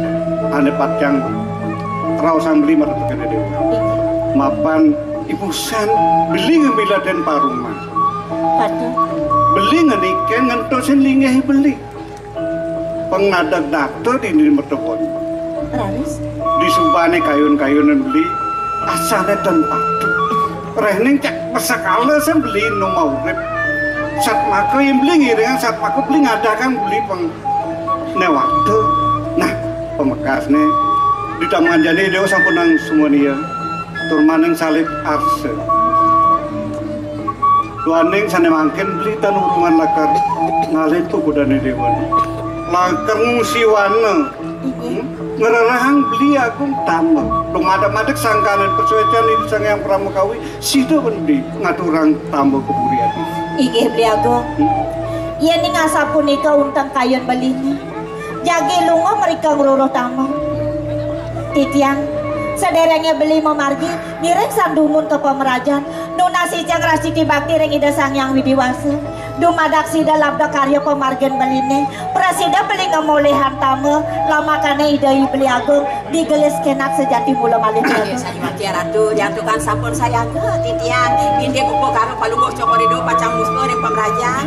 ane patjang, raosang beli marep kene dewa. Mapan ibu san, beli ngemiladen paruman. Patut. Beli ngeniken ngentosin linggih beli. Pang nadagdagta dini mertebon. Raris. Disubane kayun-kayunan beli, asale ten patut. Rehning cek pesakala sen beli nu maurip. Satmaka yen beli ngiringan satmaka beli ngadagang beli pang newata. Nah, pamekasne ditamanjane dewa sampunang sumania. Tur maning salib arsa. Duaning sane mangkin beli tan urungan lakar ngalih pupudane dewa. Lakar ngungsiwana. Hmm? Ngrerehang beli agung tamba. Dumadak-madak sangkaning pasuecan Ida Sang Hyang Pramakawi, sida beli ngaturang tamba keburian. Inggih, Beli Agung. Hmm? Yen ning asapunika unteng kayun beline. Jagi lunga mrika ngruruh tama. Titiang, sederenge beli mamargi, ngiring sang dumun ka pamrajan, nunas icang rasiti bakti ring Ida Sang Hyang Widi Wasa. Dumadak sida labda karya pamargin beline, prasida beli ngamolihang tama, lamakane Ida I Beli Agung, digelis kenak sejati mula malih. Inggih, Beli Agung. Saja Ratu, yang tukang sampun sayaga, titiang, indik upakara palungguh Cokor Ido pacang musma ring pamrajan.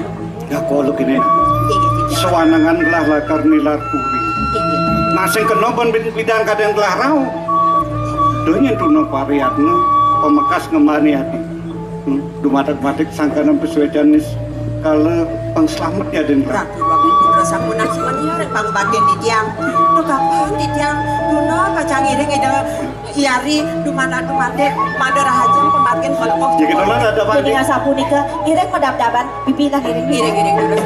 Ya, kala kene. Inggih, titiang. Sawanengan gelah lakar nilar puri. Inggih. Nah, sing kena ban bid-, bidang kadang gelah rauh. Duh nyen tuna pariyatna, pamekas ngembani ati. Hmm, dumadak-madak sangkaning pasuecanis kala pangslamet ya den. Ratu Agung Putra sampun asmania ring pangbatin titiang. Duh kapan titiang tuna kacang iring Ida Yari dumadak-dumadik, mada rahajeng pamargin kala. Ya, kita lah ada apa? Jadi asapunika, iring madabdaban, pipilah iring. Iring, iring, durus.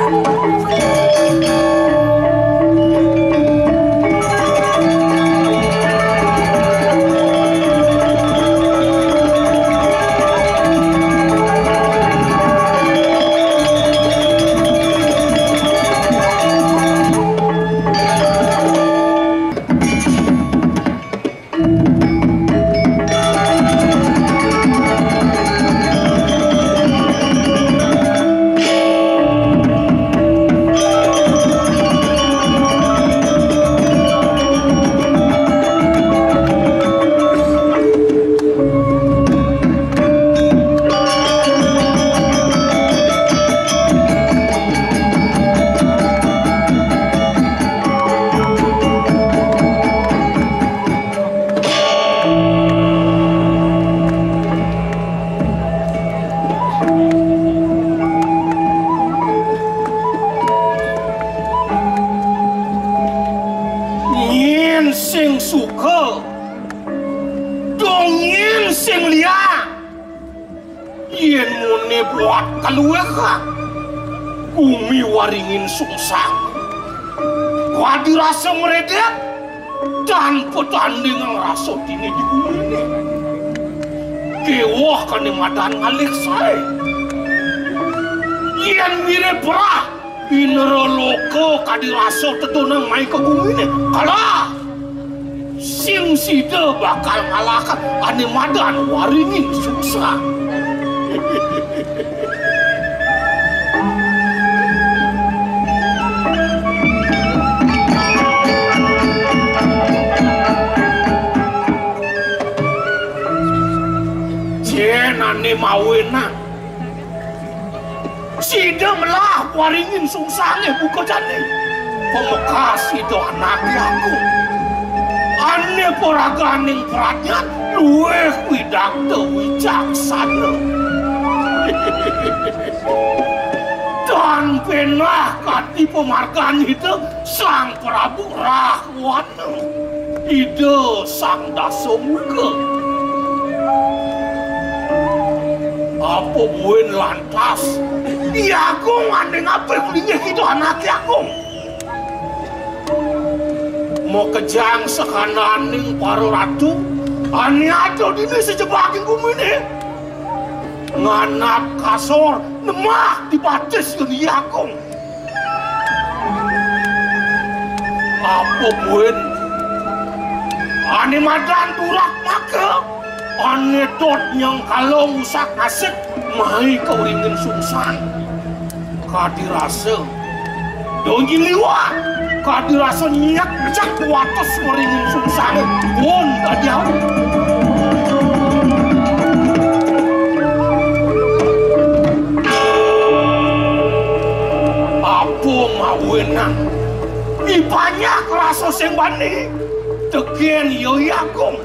Nyen sing suka, dong nyen sing liang. Yen mune buat kaluwih, gumi waringin sungsang. Kadi rasa mredet, tan patanding rasa dini di gumine. Kewah kane madan ngalih sae. Yen mirip perah, Indra loka kadi rasa tedunang mai ka gumine. Kalah! Sing sida bakal ngalahkan ane madan waringin suksa. Yen ane mawinan. Sida melah Waringin sungsangé buka jani. Pamekas Ida Anaké Agung. Ané paraganing pradnyan luwih widagda wicaksana. Tan pénah kadi pamargan Ida Sang Prabu Rahwana. Ida Sang Dasamuka. Apa buin lantas I Agung ané ngabih linggih Ida Anaké Agung? Makejang sakananing para ratu ané ada dini sajebaging guminé. Nganap kasor nemah dibatis ngen I Agung. Apa buin ané madan durak maka ané dot nyengkala ngusak-asik mai ka Waringin Sungsang. Kadi rasa da nyiliwat, kadi rasa nyekcek wates Waringin Sungsang. Pun kadi awu. Apa mawinan? Ipanyak rasa sing bani. Tekén ya I Agung.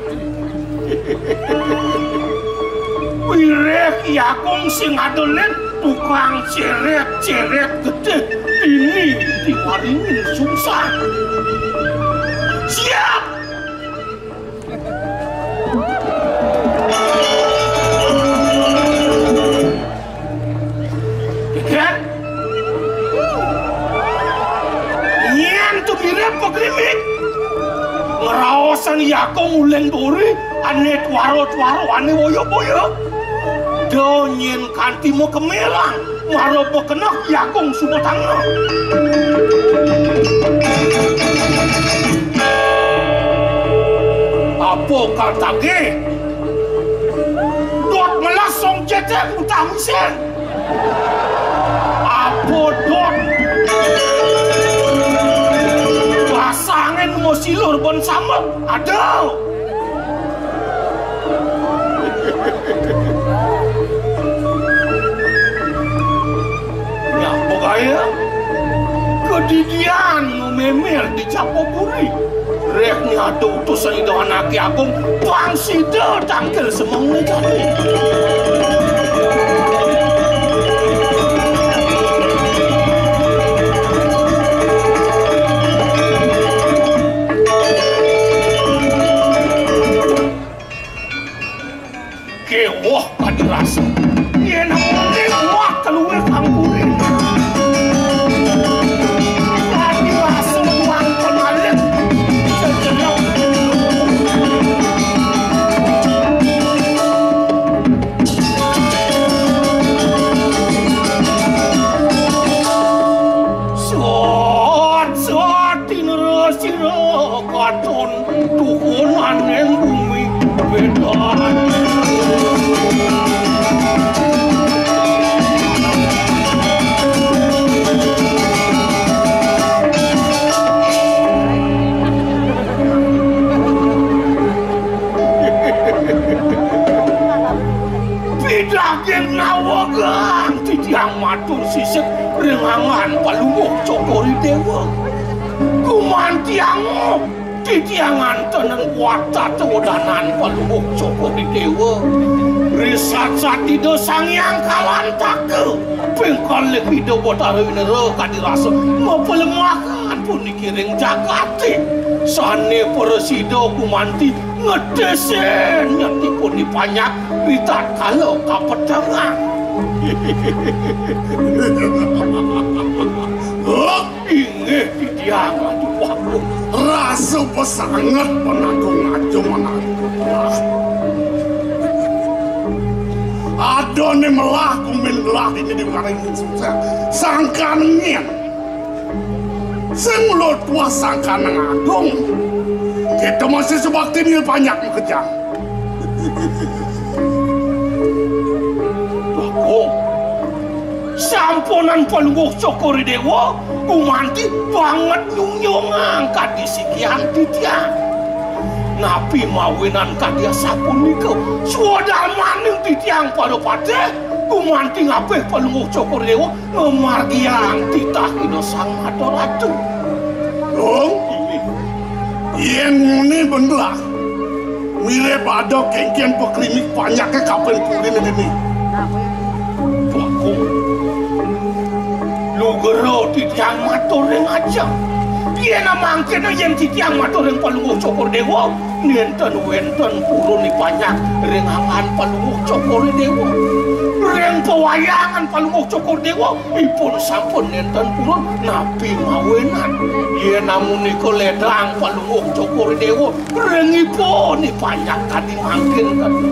Wiréh I Agung sing adolen tukang cérét-cérét getih dini di Waringin Sungsang. Siap! Geger. Nyén tumirip pagrimik. Ngraosan I Agung uling duri, ané tuara-tuara, ané boya-boya. Da nyén kanti makemelang, mara makeneh I Agung suba tangah. Apa kal tagih? Dot melas song cecek utang mesin. Apa dot? Basangin mau silur bon sambel. Aduh. Ya, pokoknya kedidian nu memel di Japapuri. Réh nyada utusan Ida Anaké Agung, pang sida tangkil semengné jani. Kéweh kadi rasa. Yén ampun kéweh kaluwih kang kuring. Kadi rasa tuang pemalih. Sejenak. Suat, suat, tinera sira katon. Tuhunaning bumi bédan. Pidaging nawegang titiang matur sisip ring angan Palungguh Cokor I Déwa. Gumantiang titiang antenang kuat tata wedanan Palungguh Cokor I Déwa. Risat satida Sang Hyang Kalantaka. Ping kalih Ida Batara Winera kadi rasa mapalemahan puniki ring jagaté. Sané prasida gumanti ngetisin nyatipun dipanyak ritatkala kapetengan. Inggih titiang Ratu Agung. Rasa pesanget penagung aja menawi. Adané melah kumin gelah dini di Waringin Sungsang. Sangkan nyén. Sing mula tuah sangkan agung. Kita masih sebakti ni panjak makejang. Bagong. Sampunang Palungguh Cokor I Déwa, gumanti banget nyungyungang kadi sikian titiang. Napi mawinan kadi asapunika, swadharmaning titiang pada patih, Gumanti ngapih Palungguh Cokor Dewa ngamargiang titah Ida Sang Maha Ratu. Dong, yén ngéné bener, mirib ada kénkén paklinik panyaké kaping puriné dini. Bagong, lugra titiang matur ring ajeng. Yén mangkéné yén titiang matur ring Palungguh Cokor Dewa, nénten wénten purun panyak ring anggan Palungguh Cokor Dewa. Ring pawayangan Palungguh Cokor Dewa, ipun sampun nénten purun napi mawinan. Yén amunika ledang Palungguh Cokor Dewa, ring ipun panyak kadi mangkin kadi.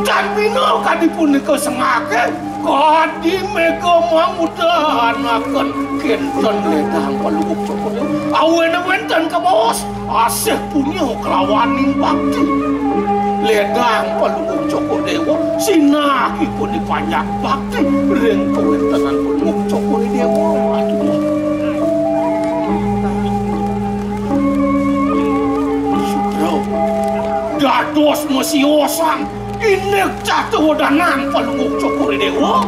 Tan bina kadi punika sengake, kadi mega mangudanaken kénten ledang Palungguh Cokor Dewa. Awéné wénten kabaos, asih punya kalawaning bakti. Ledang Palungguh Cokor Dewa, sinah ipun panyak bakti ring kawéntenan Palungguh Cokor Dewa. Aduh. Sugra, dados masiosan indik catuwadanan Palungguh Cokor Dewa.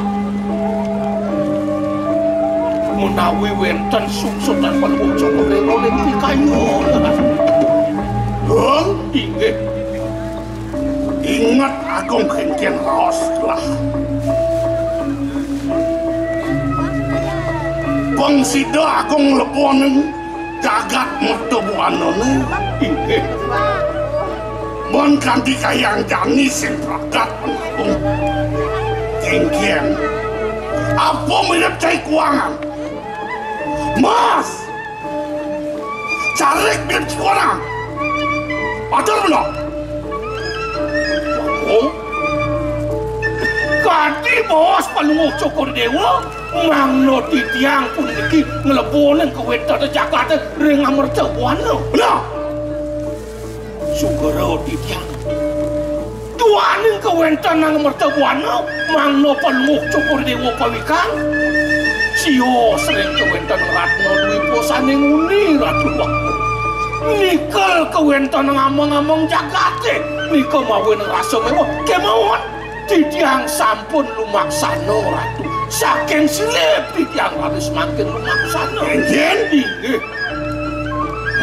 Menawi wénten sungsutan Palungguh Cokor Dewa ring pikayun. Hah? Inggih. Inget Agung kénkén raos gelah. Pang sida Agung nglebonin jagat merta buanané. Inggih. Mun kanti kayang jani sing pragat Agung. Kénkén. Apa mirib cai kuangan? Mas! Carik mirip cai kuangan. Atur bena. Oh. Kadi baos Palungguh Cokor Dewa, mangda titiang puniki nglebonin kawéntenan jagaté ring amerta buana. Nah. Sugra titiang. Duaning kawéntenan merta buana, mangda Palungguh Cokor Dewa pawikan. Sios ring kawéntenan Ratna Dwipa sané nguni Ratu Déwa. Nikel kawéntenan ameng-ameng jagaté, nika mawinan rasa méweh. Kémaon titiang sampun lumaksana, Ratu. Saking silib titiang raris mangkin lumaksana. Inggih. Inggih.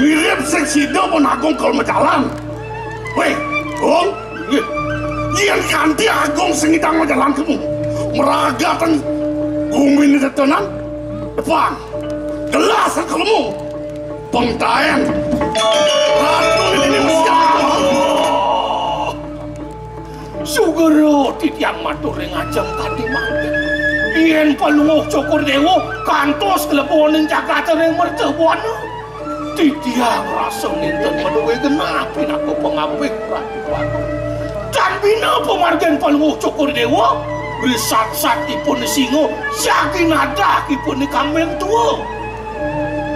Mirib sing sida pun Agung kal majalan. Wéh, Gung. Nggih. Yén kanti Agung sing ngidang majalan kemu, mragatang guminé tetenan, depan. Gelas kemu. Pengtaén. Ratu ini mesti. Sugra titiang matur ring ajeng kanti mangkin. Yén Palungguh Cokor Dewa kantos nglebonin jagaté ring merta buana, titiang rasa nénten madué genah pinaka pangapih Ratu Agung. Tan bina pamargin Palungguh Cokor Dewa, risatsat ipun singa, jagi nadah ipun kambing tua.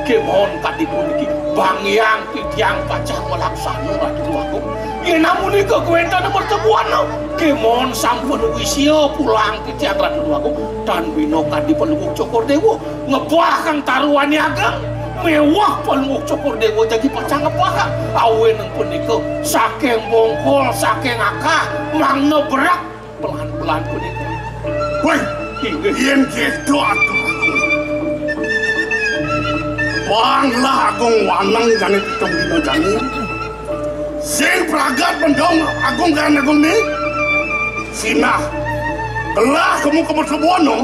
Kémaon kadi puniki, bang hyang titiang pacang malaksana, Ratu Agung. Yén amunika kawéntenan merta buana, kémaon sampun wisia pulang titiang, Ratu Agung. Tan bina kadi Palungguh Cokor Dewa ngebahang taruané ageng, méweh Palungguh Cokor Dewa jagi pacang ngebahang. Awinan punika, saking bongkol, saking akah, mangda berek, pelan-pelan punika. Wéh, inggih. Yén kéto atur Agung, panglah Agung waneng jani pitung dina jani. Sing pragat bendong Agung kan Agung ni. Sinah. Telah kemu kemu sebuana.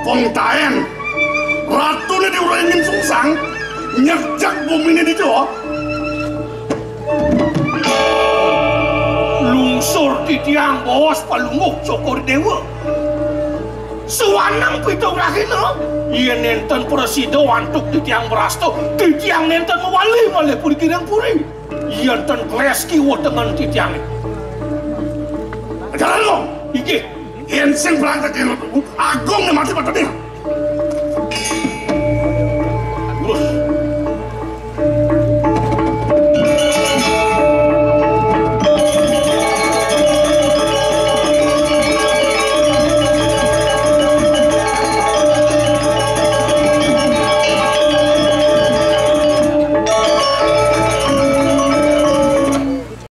Pengtaén. Ratuné di Urangin Sungsang. Nyejek guminé dija. Lungsur titiang baos Palungguh Cokor Dewa. Sawaneng pitung rahina, yén nénten prasida antuk titiang brasta, titiang nénten mawali malih puri kiring puri. Yén ten klés kiwa tengen titiangé. Jalan lo. Inggih. Yén sing berangkat di Agung yang mati pada dia.